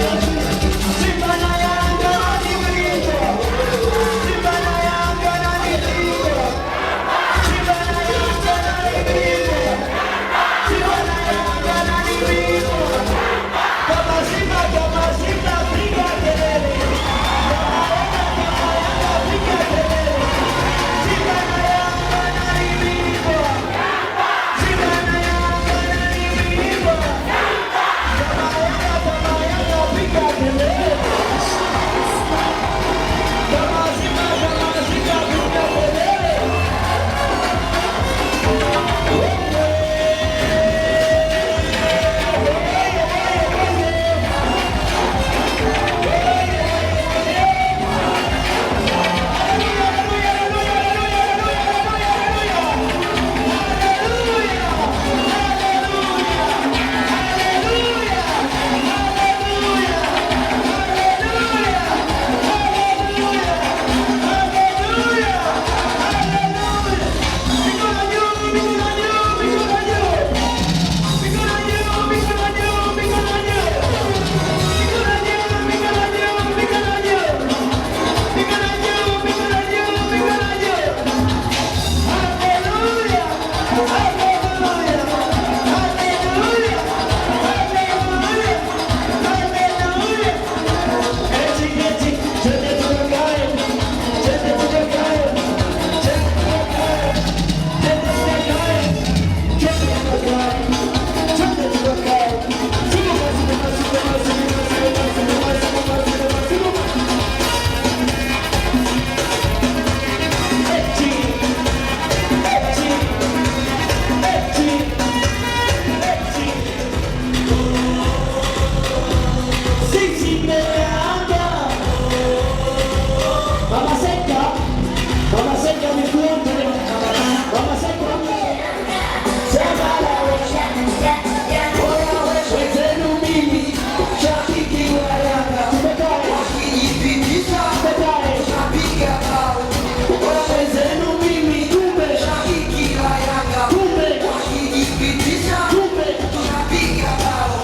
Simba na Yanga ni bingwa. Simba na Yanga ni bingwa. Simba na Yanga ni bingwa. Simba na Yanga ni bingwa. Kama Simba, piga kelele. Kama Yanga, piga kelele. Simba na Yanga ni bingwa. Simba na Yanga ni bingwa. Kama Yanga, piga kelele. Kama Simba, piga kelele. Mama Seka mikono. Mama Seka. Wenzenu mimi shabiki wa Yanga. Tumekae. Wenzenu mimi kumbe. Kumbe. Kumbe.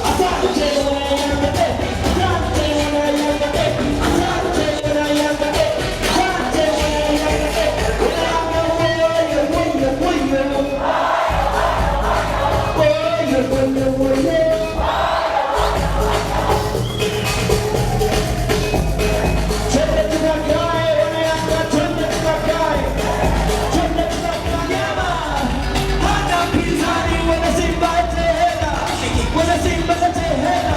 Asante wana Yanga, eh. Asante wana Yanga, eh. Asante wana Yanga, eh. Asante wana Yanga, eh. Yanga oye, oye, oye. Oye, oye, oye. Twende tukakae, wana Yanga, twende tukakae. Twende tukakae. Nyama. Hana mpinzani, wana Simba lete hela. Wana Simba lete hela.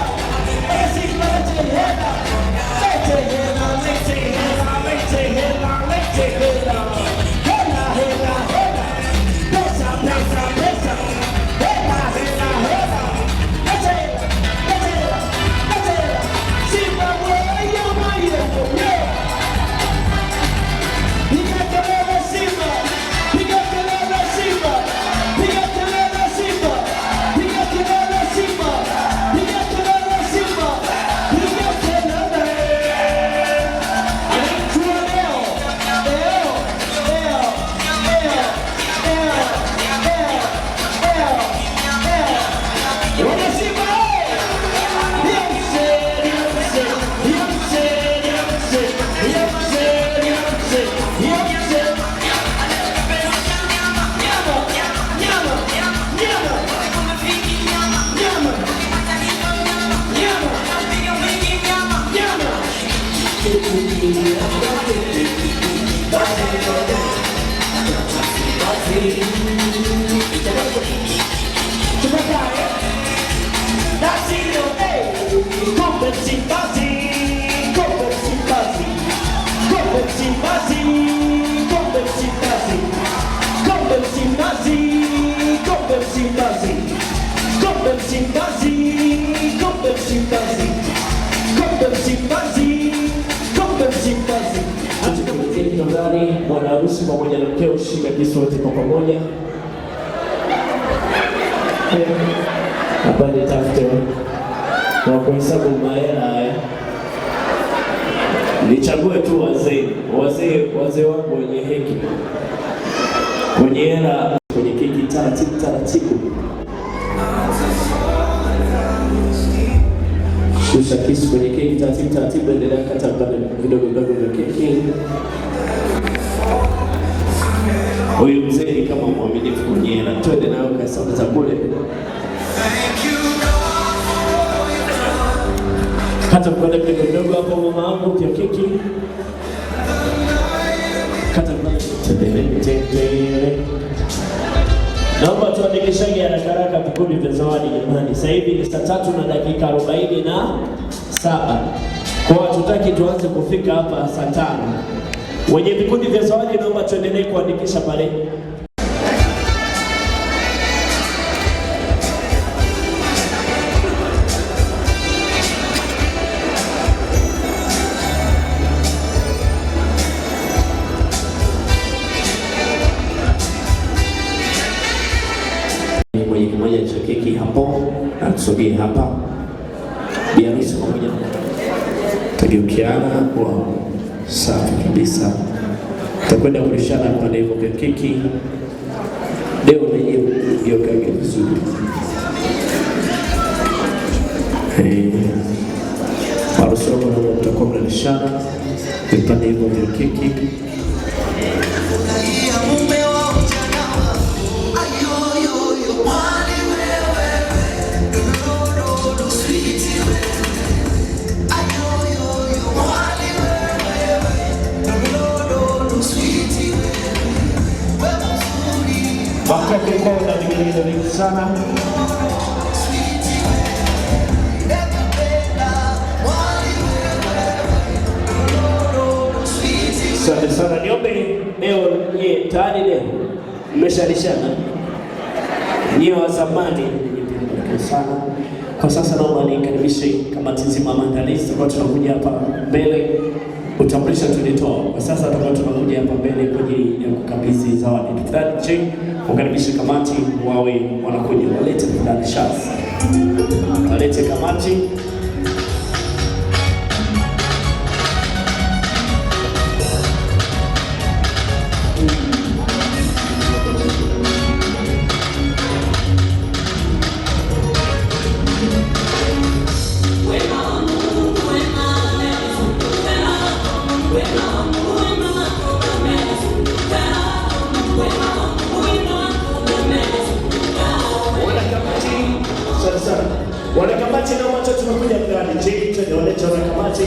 Wana Simba lete hela. Lete hela, lete hela, lete hela, lete hela. Hela, hela, hela. Pesa, pesa, pesa. Hela, hela, hela. Lete hela, lete hela, lete hela. Simba oye, oye, oye. Piga kelele Simba! Piga kelele Simba! Piga kelele Simba! Piga kelele Simba! Piga kelele Simba! Piga kelele! Anaitwa Leo. Leo, Leo, Leo, Leo, Leo, Leo, Leo. Wana Simba, eh! Yamse, yamse, yamse, yamse, yamse, yamse, yamse. Nyama, nyama, nyama, nyama, nyama, nyama. Tumekae. Nasio, eh. Kombe Msimbazi, kombe Msimbazi, kombe Msimbazi, kombe Msimbazi, kombe Msimbazi, kombe Msimbazi, kombe Msimbazi, kombe Msimbazi, kombe Msimbazi, kombe Msimbazi. Tukamtie kitandani bwana harusi pamoja na mkeo, shika kisu wote kwa pamoja. Hapa nitafute wa kuhesabu mahela haya. Nichague tu wazee, wazee, wazee wangu wenye hekima kwenye hela, kwenye keki, taratibu taratibu. Shusha kisu kwenye keki taratibu taratibu, endelea kata vipande vidogo vidogo vya keki. Huyu mzee ni kama mwaminifu kwenye hela, twende nayo kahesabu za kule. Kata vipande vidogo vidogo hapo, mama yangu, vya keki. Kata vipande tendele tendele. Naomba tuandikishage haraka haraka vikundi vya zawadi jamani. Sasa hivi ni saa 3:47. Kwa hiyo hatutaki tuanze kufika hapa saa 5. Wenye vikundi vya zawadi naomba tuendelee kuandikisha pale. Mwenye kimoja cha keki hapo na tusogee hapa. Bi harusi pamoja tageukiana kwa safi kabisa. Tutakwenda kulishana vipande hivyo vya keki. Leo lenyewe geukage vizuri. Harusi wako naomba mtakuwa mnalishana vipande hivyo vya keki. Makofi kwao na vigelegele vingi sana. Asante sana. Niombe leo nyie tayari leo mmeshalishana. Nyie wa zamani nyie sana. Kwa sasa naomba nikaribishe kamati nzima ya maandalizi. Tutakuwa tunakuja hapa mbele, utambulisho tulitoa. Kwa sasa tutakuwa tunakuja hapa mbele kwa ajili ya kukabidhi zawadi. Tafadhali che ukaribishe kamati wawe wanakuja, walete tafadhali Shaz. Walete kamati. Wanakamati naomba tu tunakuja ndani. Je, twende walete wanakamati.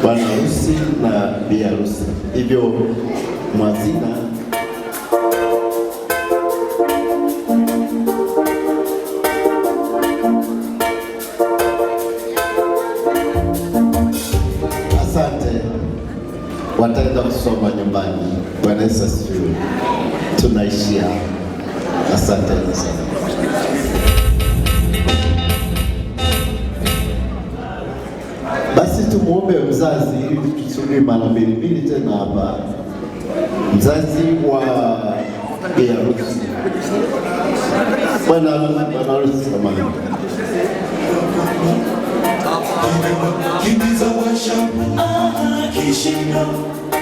Bwana harusi na bi harusi. Hivyo mwazina asante, wataenda kusoma nyumbani. Bwana Yesu asifiwe. Tunaishia. Asante sana. Basi tumuombe mzazi ili tusubiri mara mbili mbili tena hapa. Mzazi wa bi harusi. Bwana harusi samahani. Kimbiza washa kishindo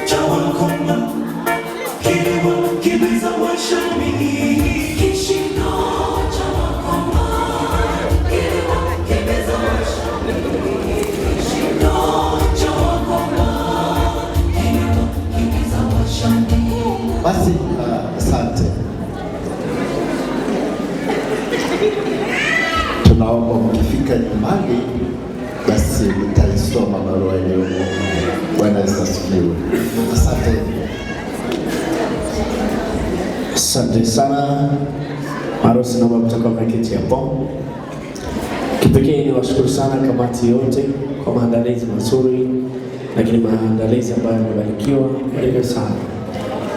cha wakoma kilimo kimbiza washa kishindo cha wakoma kilimo kimbiza washa kishindo cha wakoma kilimo kimbiza washa. Basi asante. Tunaomba mkifika nyumbani basi mtaisoma barua iliyomo. Bwana Yesu asifiwe. Asante. Asante sana. Harusi naomba mtakuwa mmeketi hapo. Kipekee ni washukuru sana kamati yote kwa maandalizi mazuri, lakini maandalizi ambayo yamebarikiwa barikiwa sana.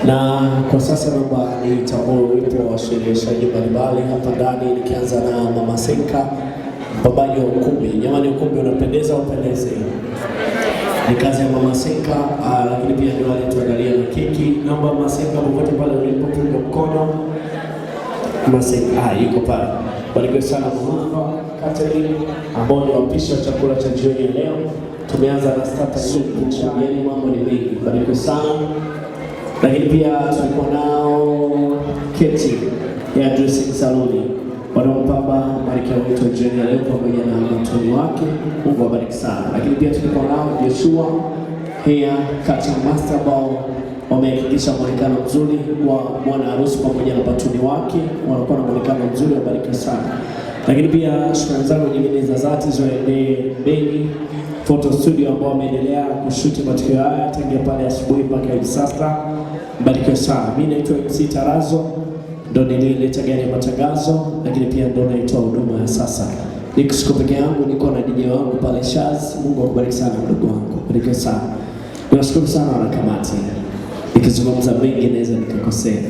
Na kwa sasa naomba nitambue uwepo wa washereheshaji mbalimbali hapa ndani, nikianza na Mama Senka, mpambaji wa ukumbi. Jamani, ukumbi unapendeza, upendeze. Ni kazi ya Mama Senka, lakini pia ndio alituandalia na keki. Naomba Mama Senka popote pale ulipo punga mkono. Mama Senka, yuko pale. Barikiwe sana Mama Catherine ambao ni wapishi wa chakula cha jioni ya leo. Tumeanza na starter soup, yaani mambo ni mengi. Barikiwe sana. Lakini pia tulikuwa nao Keti ya Dressing Saloni wanaompamba malkia wetu jioni ya leo pamoja na mtoni wake. Mungu awabariki sana. Lakini pia tulikuwa nao Joshua Hair Cutting Master ambao wamehakikisha mwonekano mzuri wa bwana harusi pamoja na patuni wake, wanakuwa na mwonekano mzuri, wabariki sana. Lakini pia shukrani zangu nyingine za dhati ziwaendee Beni Photo Studio ambao wameendelea kushuti matukio haya tangia pale asubuhi mpaka hivi sasa. Mbarikiwe sana. Mimi naitwa MC Tarazo, ndo niliyeleta gari ya matangazo, lakini pia ndo naitoa huduma ya sasa. Niko siko peke yangu, niko na DJ wangu pale Shaz. Mungu akubariki sana mdogo wangu, barikiwe sana. Niwashukuru sana wanakamati. Nikizungumza mengi naweza nikakosea,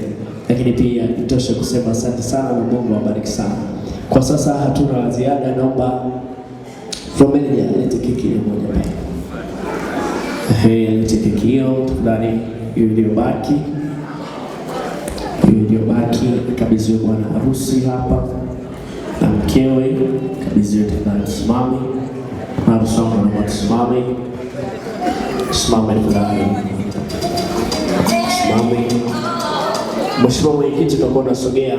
lakini pia itoshe kusema asante sana na Mungu awabariki sana. Kwa sasa hatuna la ziada, naomba floor manager alete keki ile moja pale. Alete keki hiyo tafadhali, hiyo iliyobaki. Hiyo iliyobaki ikabidhiwe bwana harusi hapa na mkewe, kabidhiwe tafadhali. Tusimame. Harusi wangu naomba tusimame. Simame tafadhali. Simame. Mheshimiwa Mwenyekiti, utakuwa unasogea.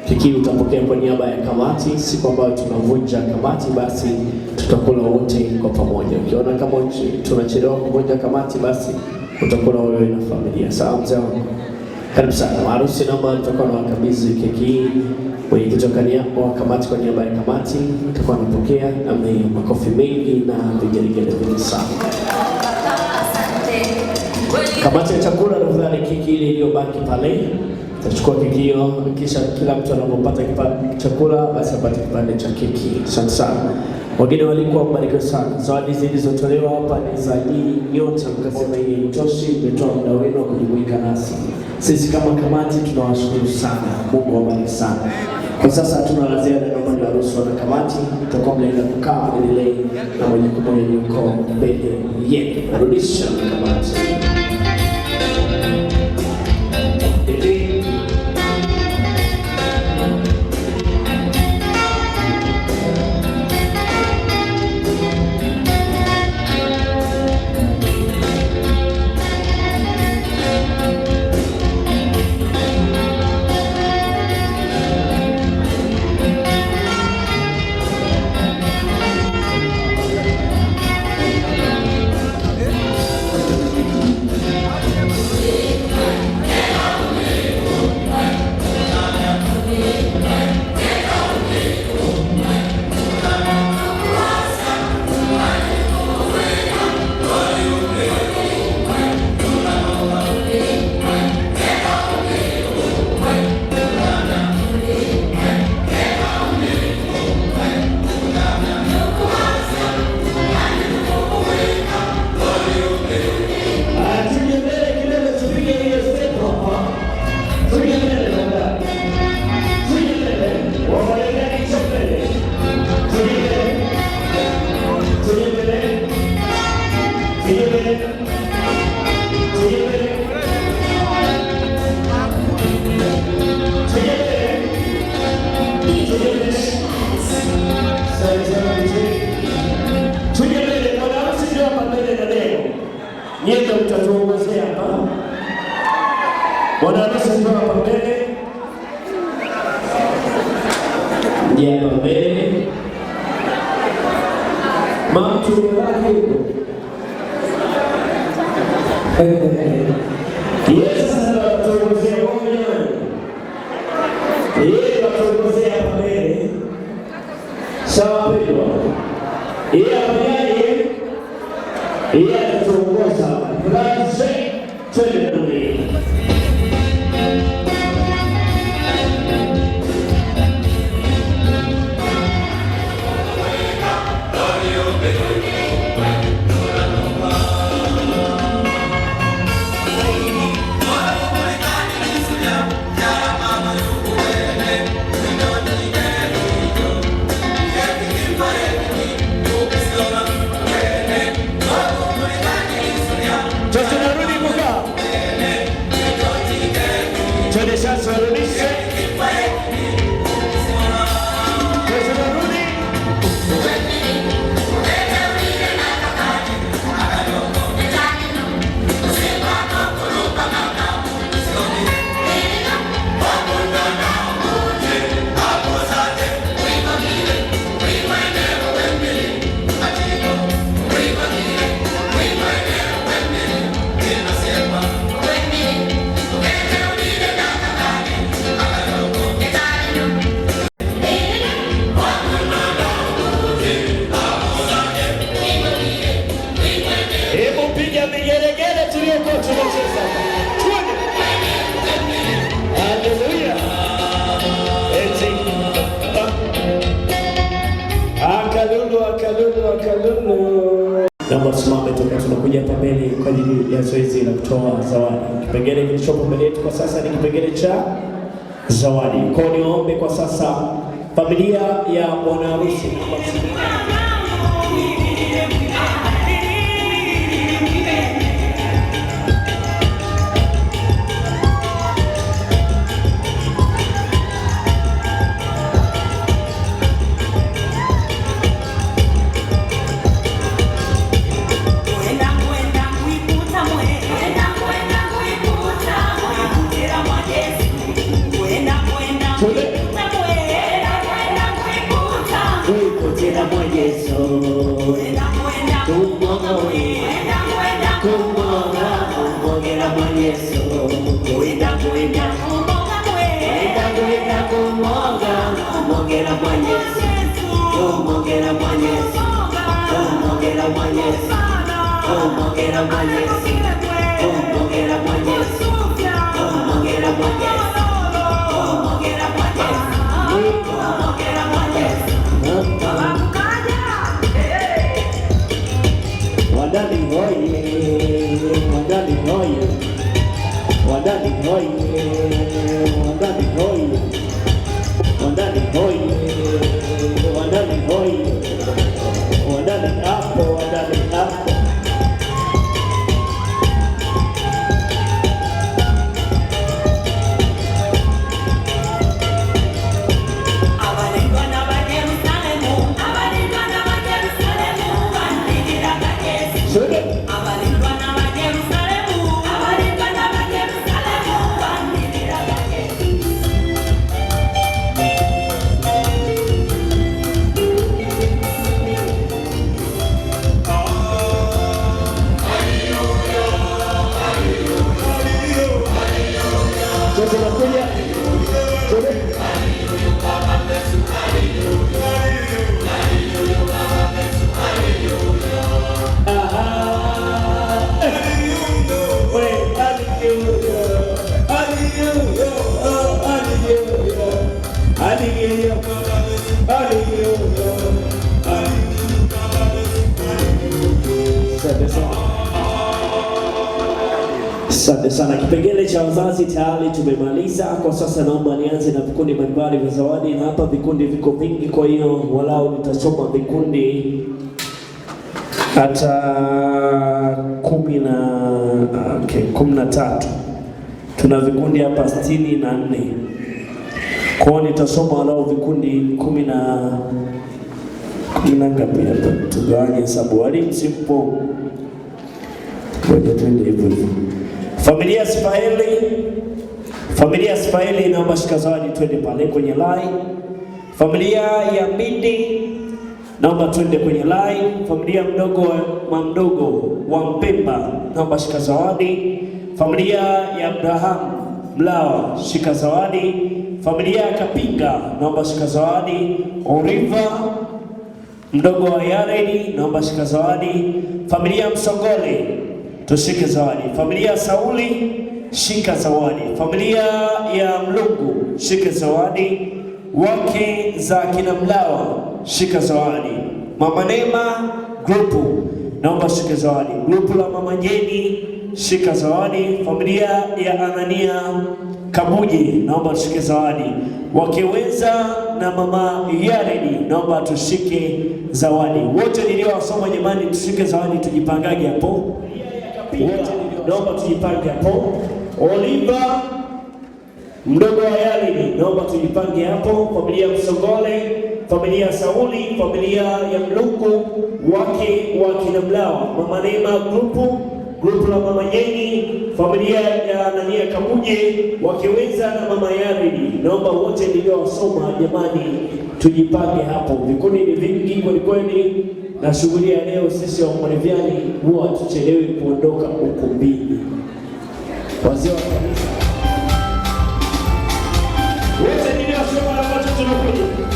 Keki utapokea kwa niaba ya kamati. Siku ambayo tunavunja kamati, basi tutakula wote kwa pamoja. Ukiona kama tunachelewa kuvunja kamati, basi utakula wewe na familia. Sawa mzee wangu? Karibu sana. Harusi naomba tutakuwa na wakabidhi keki hii. Mwenyekiti wa kamati kwa niaba ya kamati tutakuwa anapokea na makofi mengi na vigelegele vingi sana. Kamati ya chakula tafadhali, keki ile iliyobaki pale tutachukua keki hiyo, kisha kila mtu anapopata chakula basi apate kipande cha keki. Asante sana. Wageni walikuwa mbarikiwe sana. Zawadi zilizotolewa hapa ni za nyinyi nyote, mkasema hii haitoshi, mmetoa muda wenu wa kujumuika nasi. Sisi kama kamati tunawashukuru sana. Mungu awabariki sana. Kwa sasa hatuna la ziada, naomba niwaruhusu wana kamati, mtakuwa mnaenda kukaa mwendelee na majukumu yaliyoko mbele yenu. Narudisha kamati. Nyie ndio mtatuongozea hapa. Bwana harusi ndio hapa mbele. Ndiye hapa mbele. Mama wake yuko. Yesu sasa ndio atatuongozea mwenyewe. Yeye atatuongozea hapa mbele. Sawa pendwa. Yeye afanyaje? Yeye atatuongoza. Tunasema twende mbele. Oh, Tunarudi kukaa. Twende sasa, warudishe. Tunarudi. Hebu piga vigelegele tuliokuwa tunacheza. Twende. Haleluya. Eti. Akalulu, akalulu, akalulu. Naomba tusimame toka tunakuja hapa mbele kwa ajili ya zoezi la kutoa zawadi. Kipengele kilichopo mbele yetu kwa sasa ni kipengele cha zawadi. Kwa hiyo niwaombe kwa sasa familia ya bwana harusi, naomba msimame. Kuikutila mwa Yesu kumwonga kumwongela mwa Yesu kuenda kuenda kuenda kuenda kumwonga kumwongela mwa Yesu kumwongela mwa Yesu kumwongela mwa Yesu kumwongela mwa Yesu kumwongela mwa Yesu kumwongela mwa Yesu kumwongela mwa Yesu kumwongela mwa Yesu. Wadani hoye, wadani hoye, wadani hoye, wadani hoye, wadani hoye, wadani hoye, wadani hapo, wadani hapo. Tunakuja. Asante sana. Asante sana. Kipengele cha wazazi tayari tumemaliza. Kwa sasa naomba nianze na vikundi mbalimbali vya zawadi, na hapa vikundi viko vingi, kwa hiyo walau nitasoma vikundi hata kumi na okay, 13. Tuna vikundi hapa 64. Kwa hiyo nitasoma walau vikundi kumi na ngapi hapa, tugawanye hesabu. Walimu simpo, ngoja twende hivyo hivyo. Familia Sifaeli, familia Sifaeli inaomba shika zawadi, twende pale kwenye line. Familia ya Mindi naomba twende kwenye line. Familia mdogo wa mdogo wa Mpemba naomba shika zawadi. Familia ya Abraham Mlawa shika zawadi. Familia ya Kapinga naomba shika zawadi. Oriva mdogo wa Yaredi naomba shika zawadi. Familia ya Msongole tushike zawadi. Familia ya Sauli shika zawadi. Familia ya Mlungu shika zawadi. Wake za kina Mlawa shika zawadi. Mama Neema grupu naomba shika zawadi. Grupu la Mama Jeni shika zawadi. Familia ya Anania Kabuji naomba tushike zawadi. Wakeweza na Mama Yaredi naomba tushike zawadi. Wote niliowasoma jamani, tushike zawadi, tujipangage hapo. Wote naomba tujipange hapo. Oliva mdogo wa Yalini, naomba tujipange hapo. Familia ya Msongole, familia ya Sauli, familia ya Mluku, wake wa kina Mlawa, mama Neema grupu grupu la mama Jeni, familia ya Nania Kamuje, wakiweza na mama Yaridi. Naomba wote niliowasoma jamani, tujipange hapo. Vikundi ni vingi kweli kweli, na shughuli ya leo sisi wa Moravian huwa hatuchelewi kuondoka ukumbini. Wazee wa kanisa Wote niliosoma na wote tunakuja.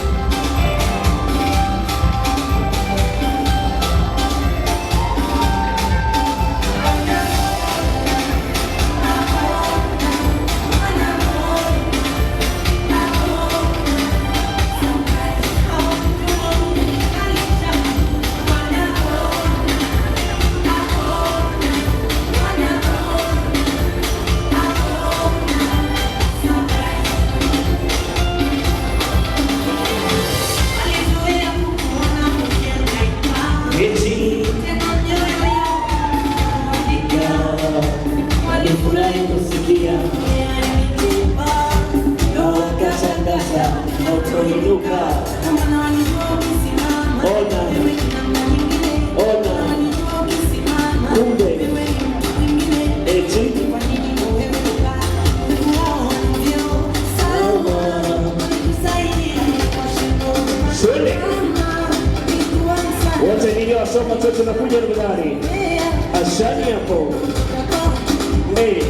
Eti walifurahi kusikia na wakatangaza utoinuka. Ona, ona, kumbe eti Twende. Wote niliowasoma tu tunakuja tafadhali. Ashani hapo. Hey.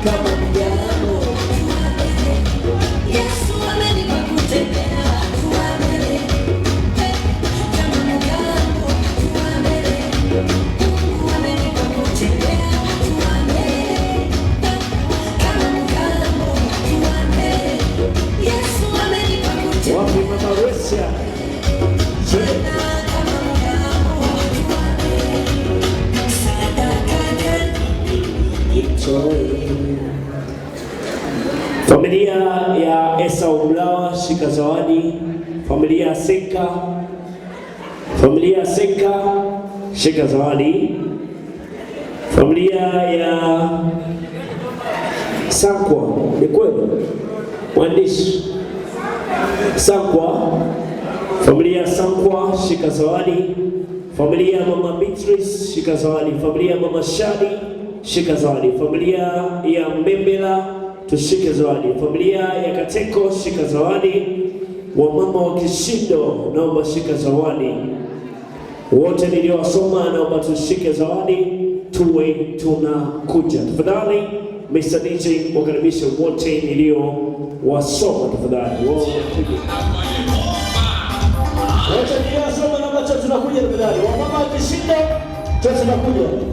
Kama mjambo Wapi mama Rusia? Twende. Familia ya Esau Mlawa, shika zawadi. Familia ya Seka, familia ya Seka, shika zawadi. Familia ya Sankwa, ni kweli mwandishi Sankwa, familia ya Sankwa, shika zawadi. Familia ya mama Beatrice, shika zawadi. Familia ya mama Shadi, shika zawadi. Familia ya Mbembela, tushike zawadi. Familia ya Kateko, shika zawadi. Wamama wa Kishindo, naomba shika zawadi. Wote niliowasoma naomba tushike zawadi, tuwe tunakuja. Tafadhali Mr. DJ, wakaribishe wote niliowasoma tafadhali. Wao wanakuja. Wote niliosoma na wote tunakuja tafadhali. Wamama wa Kishindo, wote tunakuja.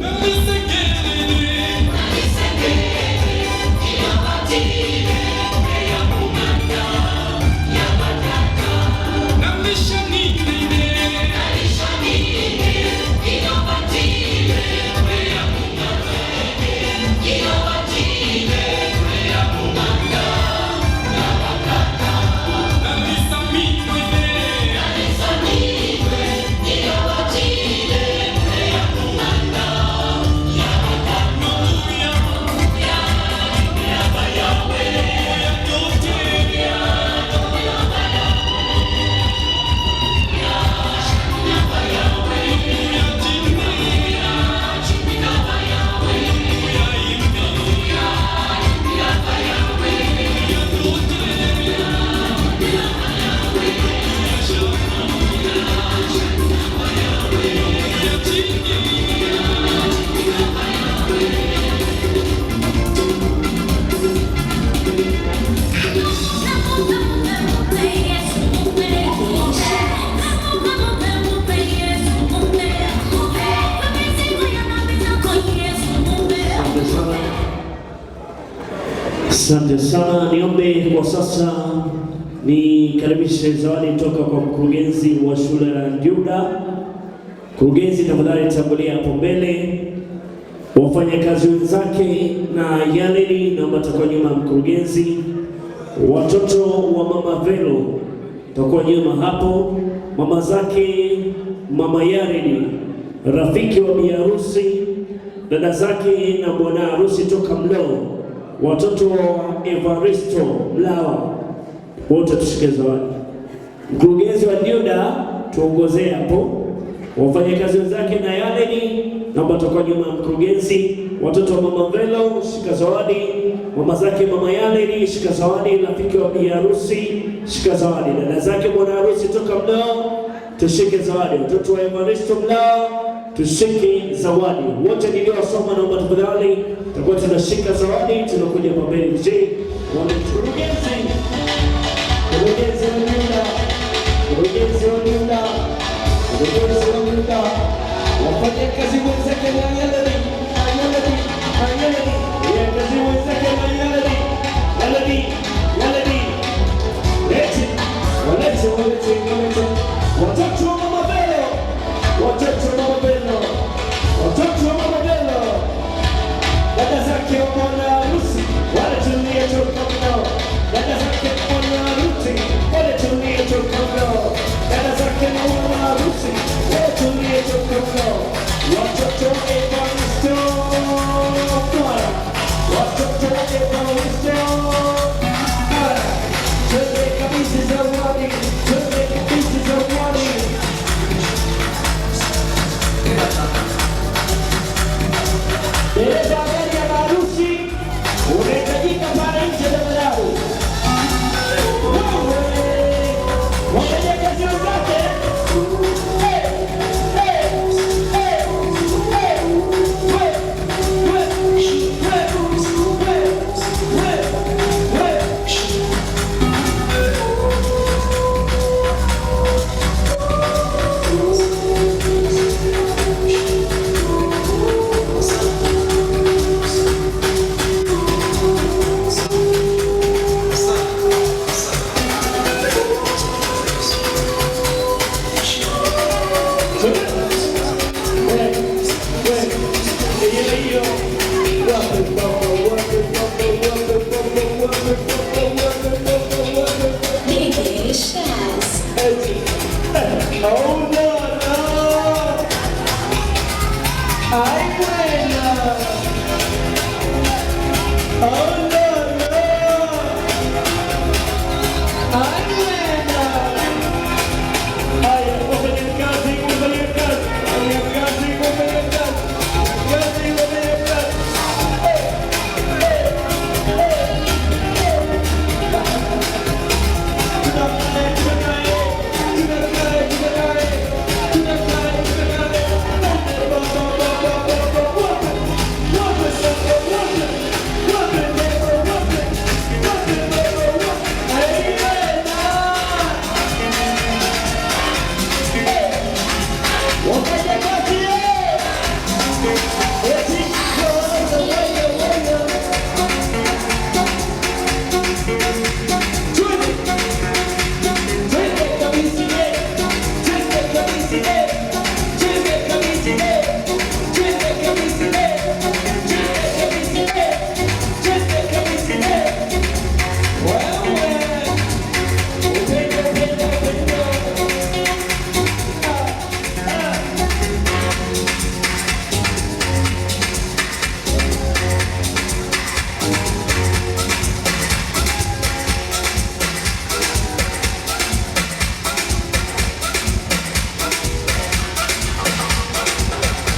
Asante sana, niombe kwa sasa nikaribishe zawadi toka kwa mkurugenzi wa shule ya Njuda. Mkurugenzi, tafadhali tangulia hapo mbele, wafanyakazi wenzake na Yaleni naomba takuwa nyuma ya mkurugenzi. Watoto wa mama Velo takuwa nyuma hapo, mama zake mama Yareni, rafiki wa bi harusi, dada zake na bwana harusi toka Mloo, watoto wa Evaristo Mlawa, wote tushike zawadi. Mkurugenzi wa Njuda tuongozee hapo, wafanyakazi wenzake na Yaleni naomba toka nyuma ya mkurugenzi. Watoto wa mama Velo shika zawadi, mama zake mama Yaleni shika zawadi, rafiki wa bi harusi shika zawadi, dada zake bwana harusi toka Mloo tushike zawadi, watoto wa Evaristo Mlao tushike zawadi. Wote niliosoma naomba tafadhali, tutakuwa tunashika zawadi, tunakuja kwa mbele. Je, mkurugenzi, mkurugenzi wa Njuda, mkurugenzi wa Njuda, mkurugenzi wa Njuda, Wafanyakazi wenzake na Yaleni, na Yaleni, na Yaleni, wafanyakazi wenzake na Yaleni, Yaleni, Yaleni. Lete, walete, walete, walete. Watoto wa mama Velo, watoto wa mama Velo, watoto wa mama Velo. Dada zake wa bwana harusi wanatulia toka mnao. Dada zake bwana harusi wanatulia toka mnao. Dada zake na bwana harusi wanatulia toka mnao. Watoto wa Evaristo Mara, watoto wa Evaristo Mara. Twende kabisa zawadi, twende kabisa zawadi. Dereva gari ya maharusi unahitajika pale nje tafadhali. Wafanyakazi wenzake. Eh, eh, eh, eh, we, we, we, we, we, we. DJ Shaz. Oh no, no. Ay, bueno. Oh no, no. Ay, bueno. Haya, wafanyakazi, wafanyakazi, wafanyakazi, wafanyakazi, wafanyakazi, wafanyakazi.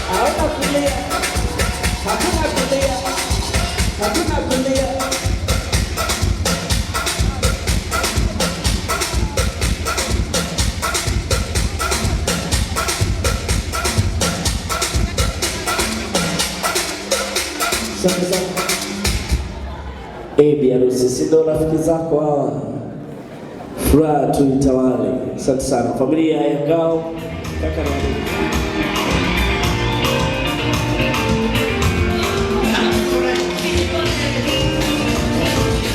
Hauna kulia, hakuna kulia, hakuna kulia. Asante sana. Eh, bi harusi, si ndo rafiki zako hawa? Furaha tu itawale. Asante sana familia ya Ngao, kaka na wadogo. Thank you.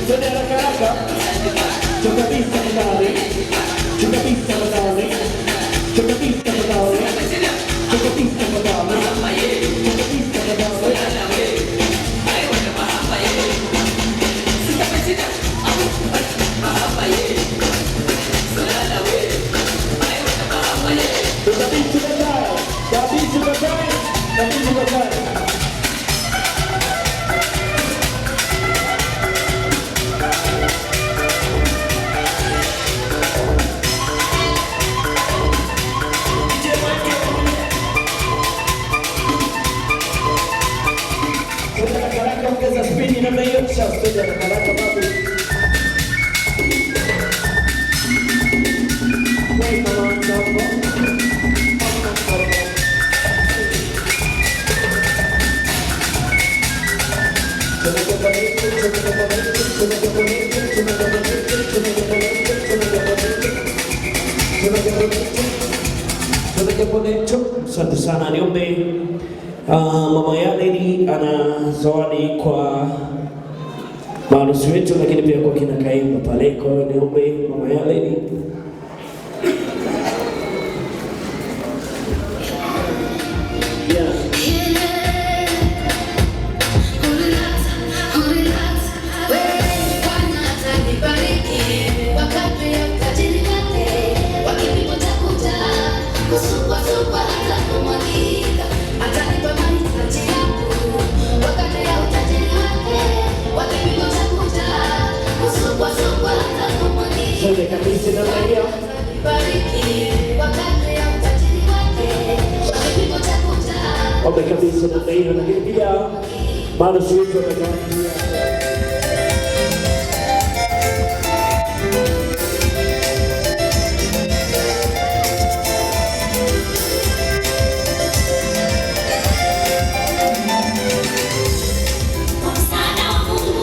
Twende haraka haraka. Tukabisa tafadhali. Tukabisa tafadhali. Tukabisa tafadhali. Tukabisa tafadhali. Tukabisa tafadhali. Tukabisa tafadhali. Kabisa tafadhali. Kabisa tafadhali. Ongeza spidi namna hiyo, kisha usitoke haraka haraka babu. Asante sana, niombe mama Yaleni ana zawadi kwa maharusi wetu, lakini pia kwa kina Kaimba pale. Kwa hiyo niombe mama Yaleni. Kabisa namna hiyo, lakini pia maharusi wetu wanazawadi.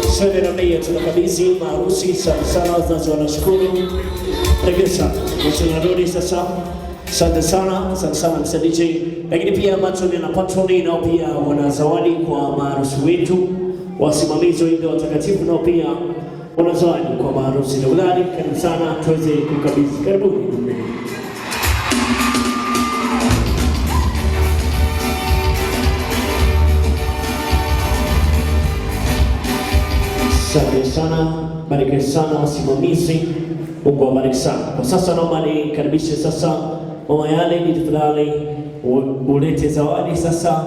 Sasa namna hiyo tunakabidhi maharusi. Asante sana wazazi, wanashukuru. Regesa, tunarudi sasa. Asante sana, asante sana Mr. DJ. Lakini pia matoni na patroni nao pia wana zawadi kwa maharusi wetu, wasimamizi wa ibada watakatifu nao pia wana zawadi kwa maharusi. Tafadhali karibu sana tuweze kukabidhi. Karibuni. Asante sana, bariki sana wasimamizi. Mungu awabariki sana. Kwa sasa naomba nikaribishe sasa mama Yaleni, tafadhali ulete zawadi sasa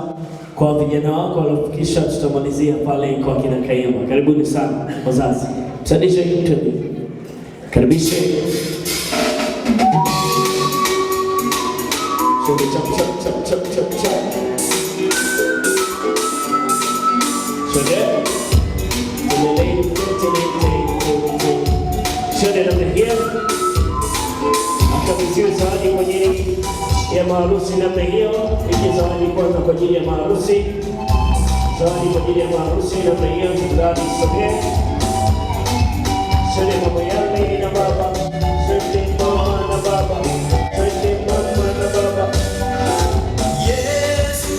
kwa vijana wako waliofikisha, tutamalizia pale kwa kina Kaimba. Karibuni sana wazazi. Msadishe twende. Karibishe. Chap chap chap chap chap chap. Twende. Twende namna hiyo. Akabidhiwe zawadi kwa ajili ya maharusi namna hiyo. Hii zawadi kwanza kwa ajili ya maharusi. Zawadi kwa ajili ya maharusi namna hiyo. Tafadhali sogee. Sogee mama Yaleni na baba. Sogee mama na baba. Sogee mama na baba. Yesu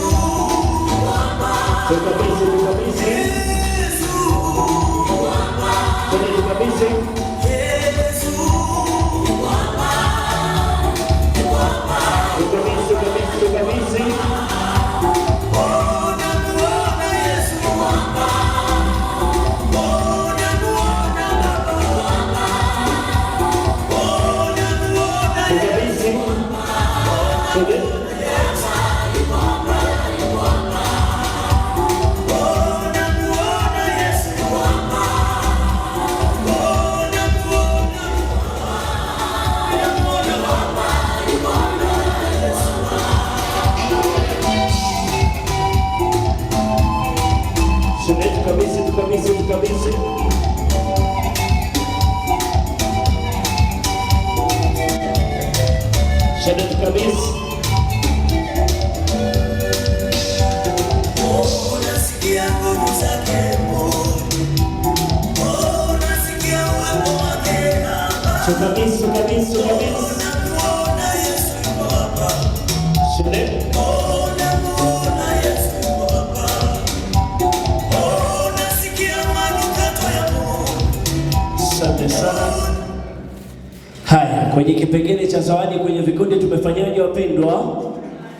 Baba. Tukabidhi, tukabidhi. Yesu Baba. Tukabidhi. Yesu Baba. Tukabidhi, tukabidhi. Tukabidhi, tukabidhi. Shada tukabidhi. Unasikia nguvu zake, unasikia uwepo wake hapa. Tukabidhi, tukabidhi, tukabidhi. Unamuona Yesu yuko hapa. Shada. Unamuona Yesu yuko hapa. Kwenye kipengele cha zawadi kwenye vikundi tumefanyaje wapendwa?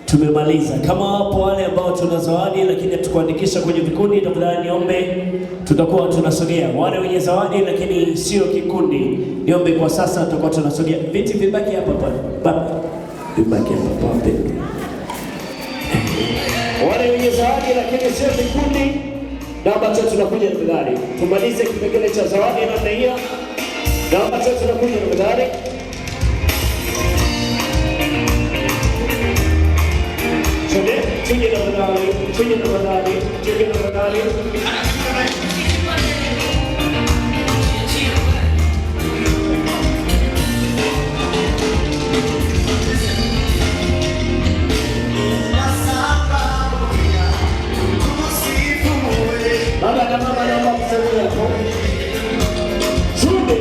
Tumemaliza. Kama wapo wale ambao tuna zawadi lakini hatukuandikisha kwenye vikundi, tafadhali niombe, tutakuwa tunasogea. Wale wenye zawadi lakini sio kikundi, niombe kwa sasa, tutakuwa tunasogea. Viti vibaki hapa hapa, vibaki hapa hapa wapendwa. Wale wenye zawadi lakini sio vikundi, naomba tu tunakuja tafadhali, tumalize kipengele cha zawadi namna hiyo. Naomba tu tunakuja tafadhali. Tuje tafadhali, tuje tafadhali, tuje tafadhali. Baba na mama naomba msaidie hapo. Tuje.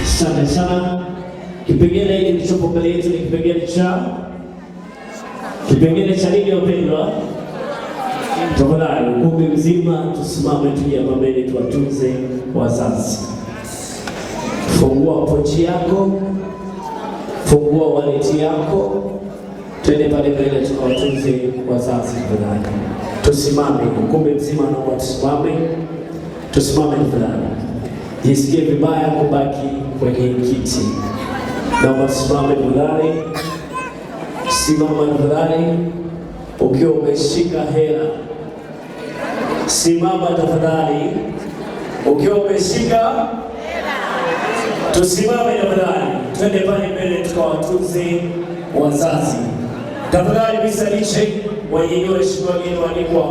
Asante sana. Kipengele hiki kilichopo mbele yetu ni kipengele cha nini wapendwa? Tafadhali ukumbi mzima tusimame, tuje hapa mbele tuwatunze wazazi. Fungua pochi yako, fungua wallet yako, twende pale mbele tukawatunze wazazi tafadhali. Tusimame, ukumbi mzima naomba tusimame, tusimame tafadhali. Jisikie vibaya kubaki kwenye kiti. Naomba tusimame tafadhali. Simama tafadhali, ukiwa umeshika hela. Simama tafadhali, ukiwa umeshika. Tusimame tafadhali, twende pale mbele tukawatunze wazazi. Tafadhali misalishe wenyewe, waheshimiwa wageni waalikwa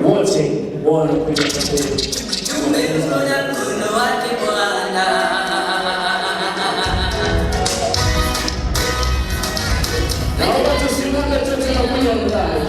wote wanakuja mbele. Tumeuona mkono wake Bwana. Naomba tusimame tu, tunakuja tafadhali.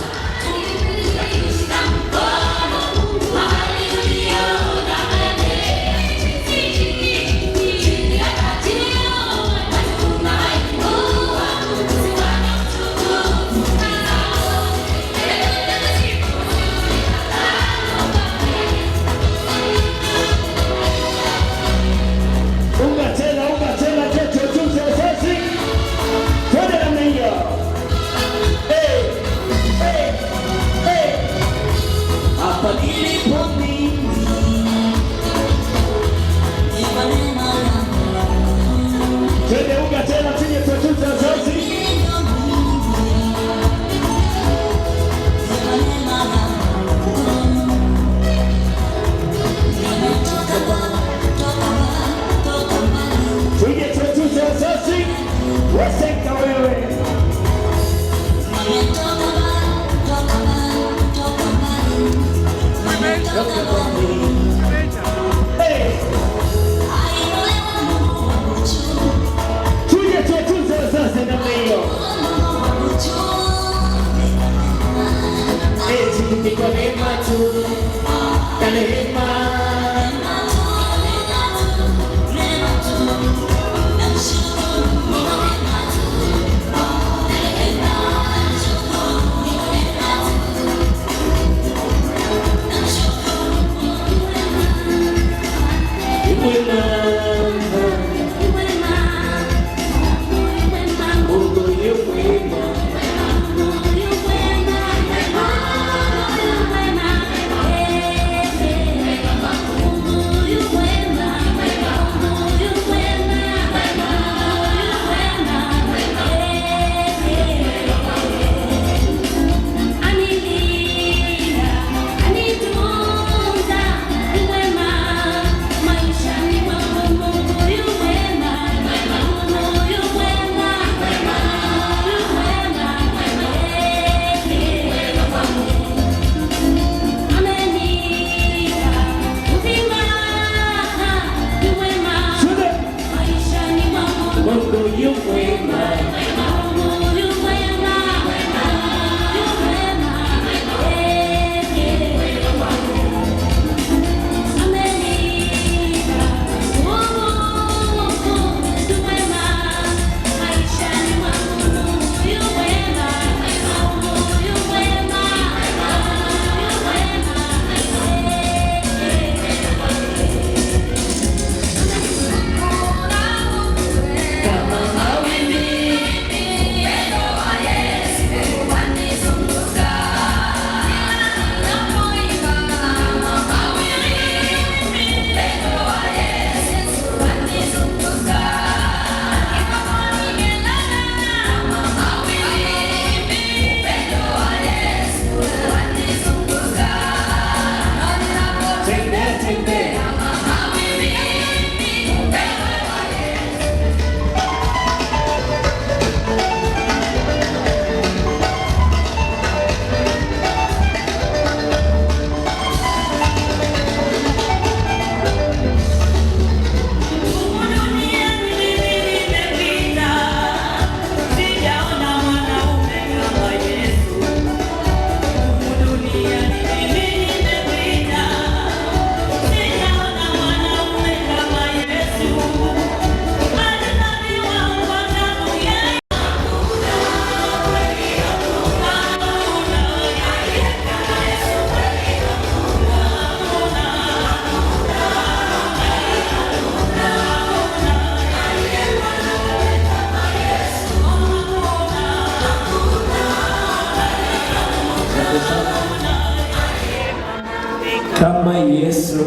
Kama Yesu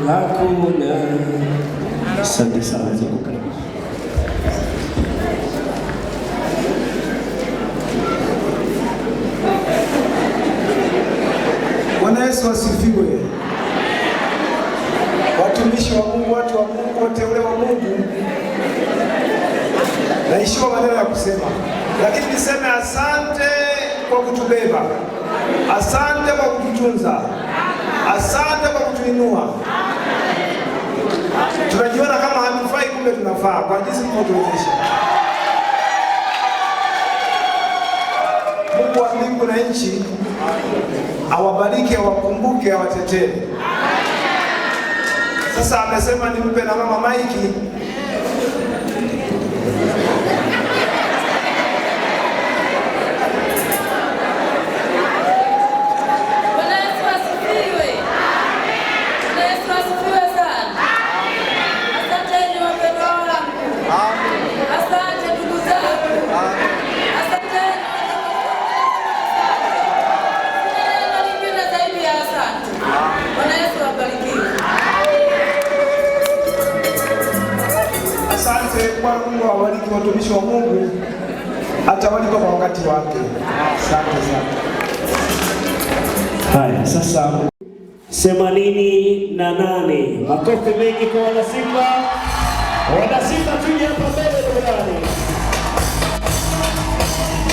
hakuna. Asante sana za kukaribisha. Bwana Yesu asifiwe. Watumishi wa Mungu, watu wa Mungu, wateule wa Mungu, naishiwa maneno ya kusema, lakini niseme asante kwa kutubeba, asante kwa kututunza, asante kwa kutuinua. Tunajiona kama hatufai, kumbe tunafaa kwa jinsi mlivyotuwezesha. Mungu wa mbingu na nchi awabariki, awakumbuke, awatetee. Sasa amesema nimpe na mama maiki. Bwana Yesu asifiwe. Bwana Yesu asifiwe sana. Asanteni wapendwa wangu. Asante ndugu zangu. Asanteni. Sina neno lingine zaidi ya asante. Bwana Yesu abarikiwe. Asante. Bwana Mungu awabariki watumishi wa Mungu, atawalipa kwa wakati wake. Asante sana. Haya, sasa 88. Makofi mengi kwa wanasimba. Wanasimba, tuje hapa mbele tafadhali.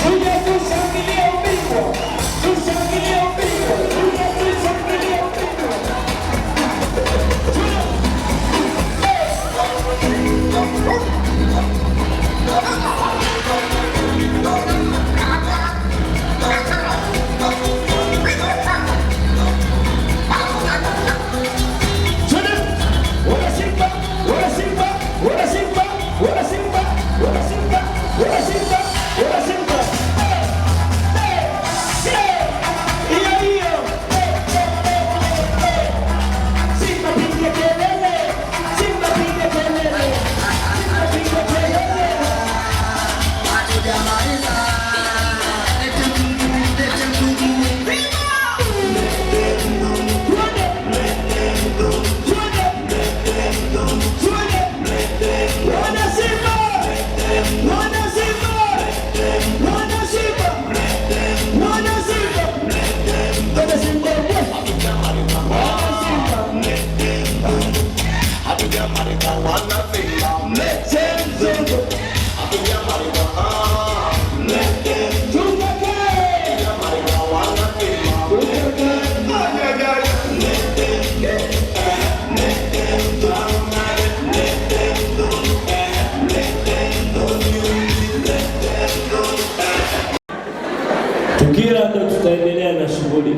Tuje tushangilie ubingwa. Tushangilie ubingwa. Tuje tushangilie ubingwa. Wanasimba, wanasimba, wanasimba, wanasimba, wanasimba, wanasimba, wanasimba. Hiyo hiyo. Simba piga kelele. Simba piga kelele. Simba piga kelele. Tukila ndo tutaendelea na shughuli.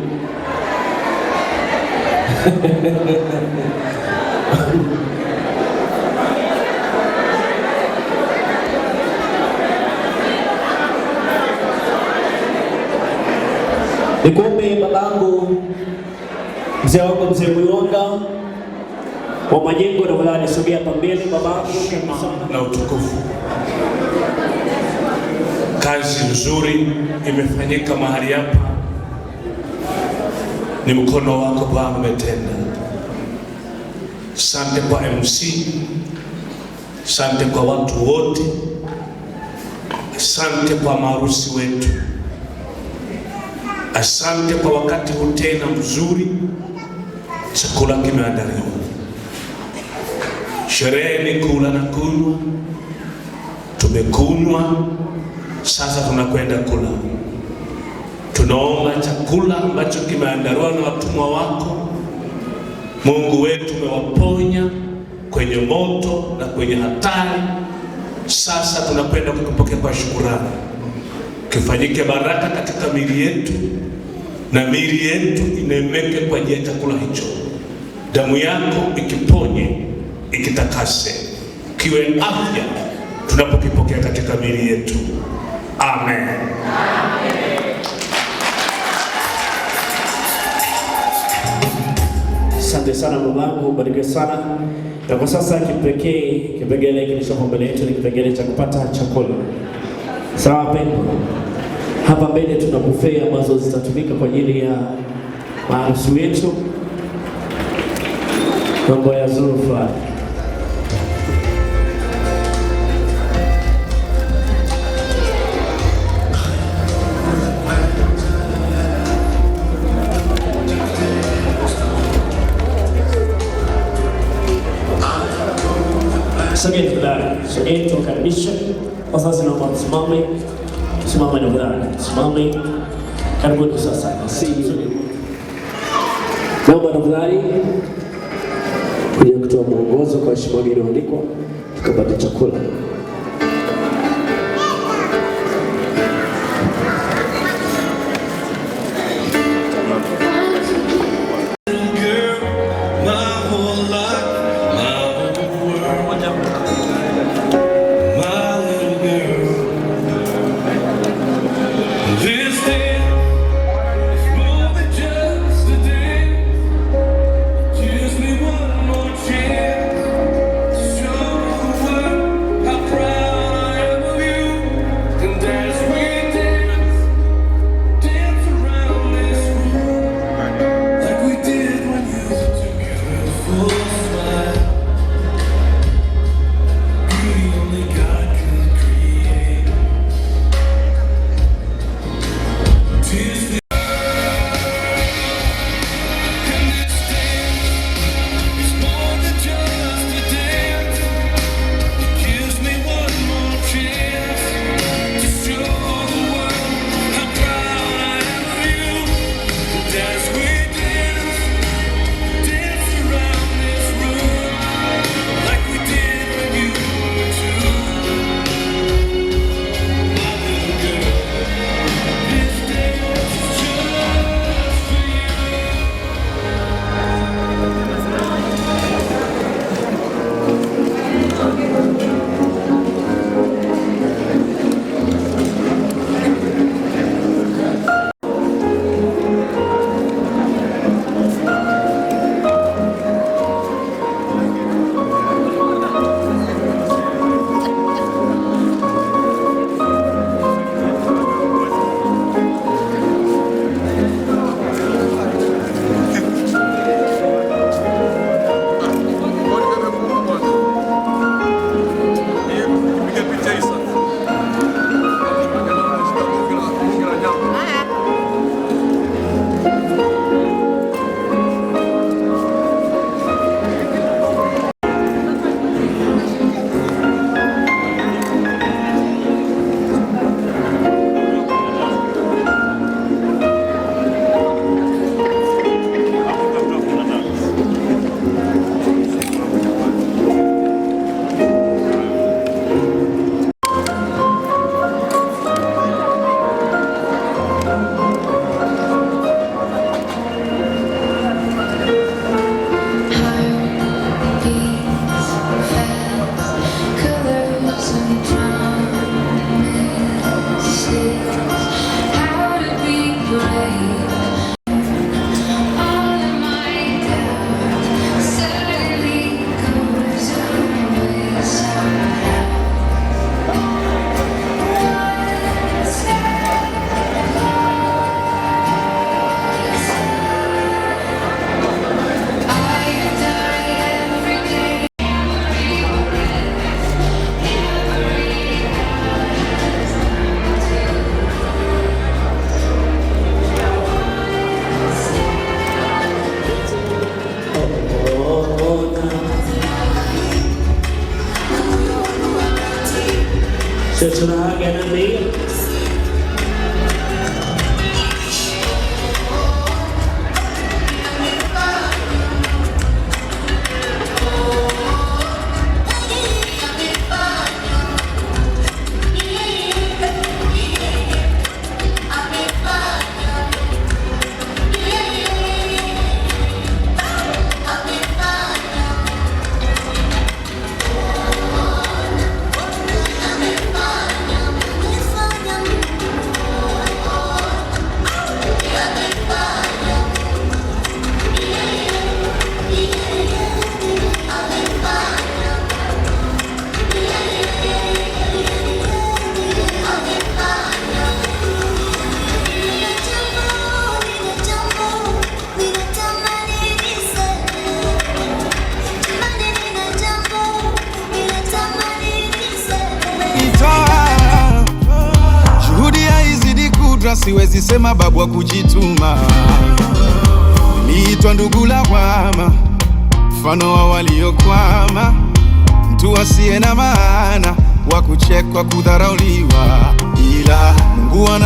Nikuombe babangu, mzee wangu, mzee Muyonga wa Majengo, na nisogea hapa mbele babangu kabisa. Na utukufu. Kazi nzuri imefanyika mahali hapa, ni mkono wako Bwana umetenda. Sante kwa MC, sante kwa watu wote, asante kwa maharusi wetu, asante kwa wakati huu tena mzuri. Chakula kimeandaliwa, sherehe ni kula na kunywa, tumekunywa, sasa tunakwenda kula. Tunaomba chakula ambacho kimeandaliwa na watumwa wako Mungu wetu, umewaponya kwenye moto na kwenye hatari. Sasa tunakwenda kukipokea kwa shukurani. Kifanyike baraka katika miili yetu, na miili yetu inemeke kwa ajili ya chakula hicho. Damu yako ikiponye, ikitakase, kiwe afya tunapokipokea katika miili yetu. Amen. Asante sana babangu, ubarikiwe sana. Na kwa sasa kipekee kipengele kilichoko mbele yetu ni kipengele cha kupata chakula. Sawa wapendwa, hapa mbele tuna buffet ambazo zitatumika kwa ajili ya maharusi wetu. Mambo ya Zulfa. Sogeni tafadhali, sogeni tuwakaribishe wazazi. Naomba msimame, simame tafadhali, simame. Karibuni sasa. Naomba tafadhali kuja kutoa mwongozo kwa heshima wageni waalikwa, tukapate chakula. My whole life, my whole world, my little girl. This dance is more than just a dance. Gives me one more chance to show the world how proud I am of you. And as we dance, dance around this room like we did when you took your beautiful smile. Beauty only God could create. Tis the and this dance is more than just a dance. It gives me one more chance to show the world how proud I am of you. And as we dance, dance around this room like we did when you were two. My little girl, this dance is just for you. Colors and promises, how to be brave. All of my doubt suddenly goes away somehow. One step closer. I die every day. Sio tunaaga namna hiyo. Amefanya kudra, siwezi sema babu wa kujituma. Niliitwa ndugu lawama, mfano wa waliokwama, mtu asiye na maana, wa kuchekwa, kudharauliwa, ila Mungu ana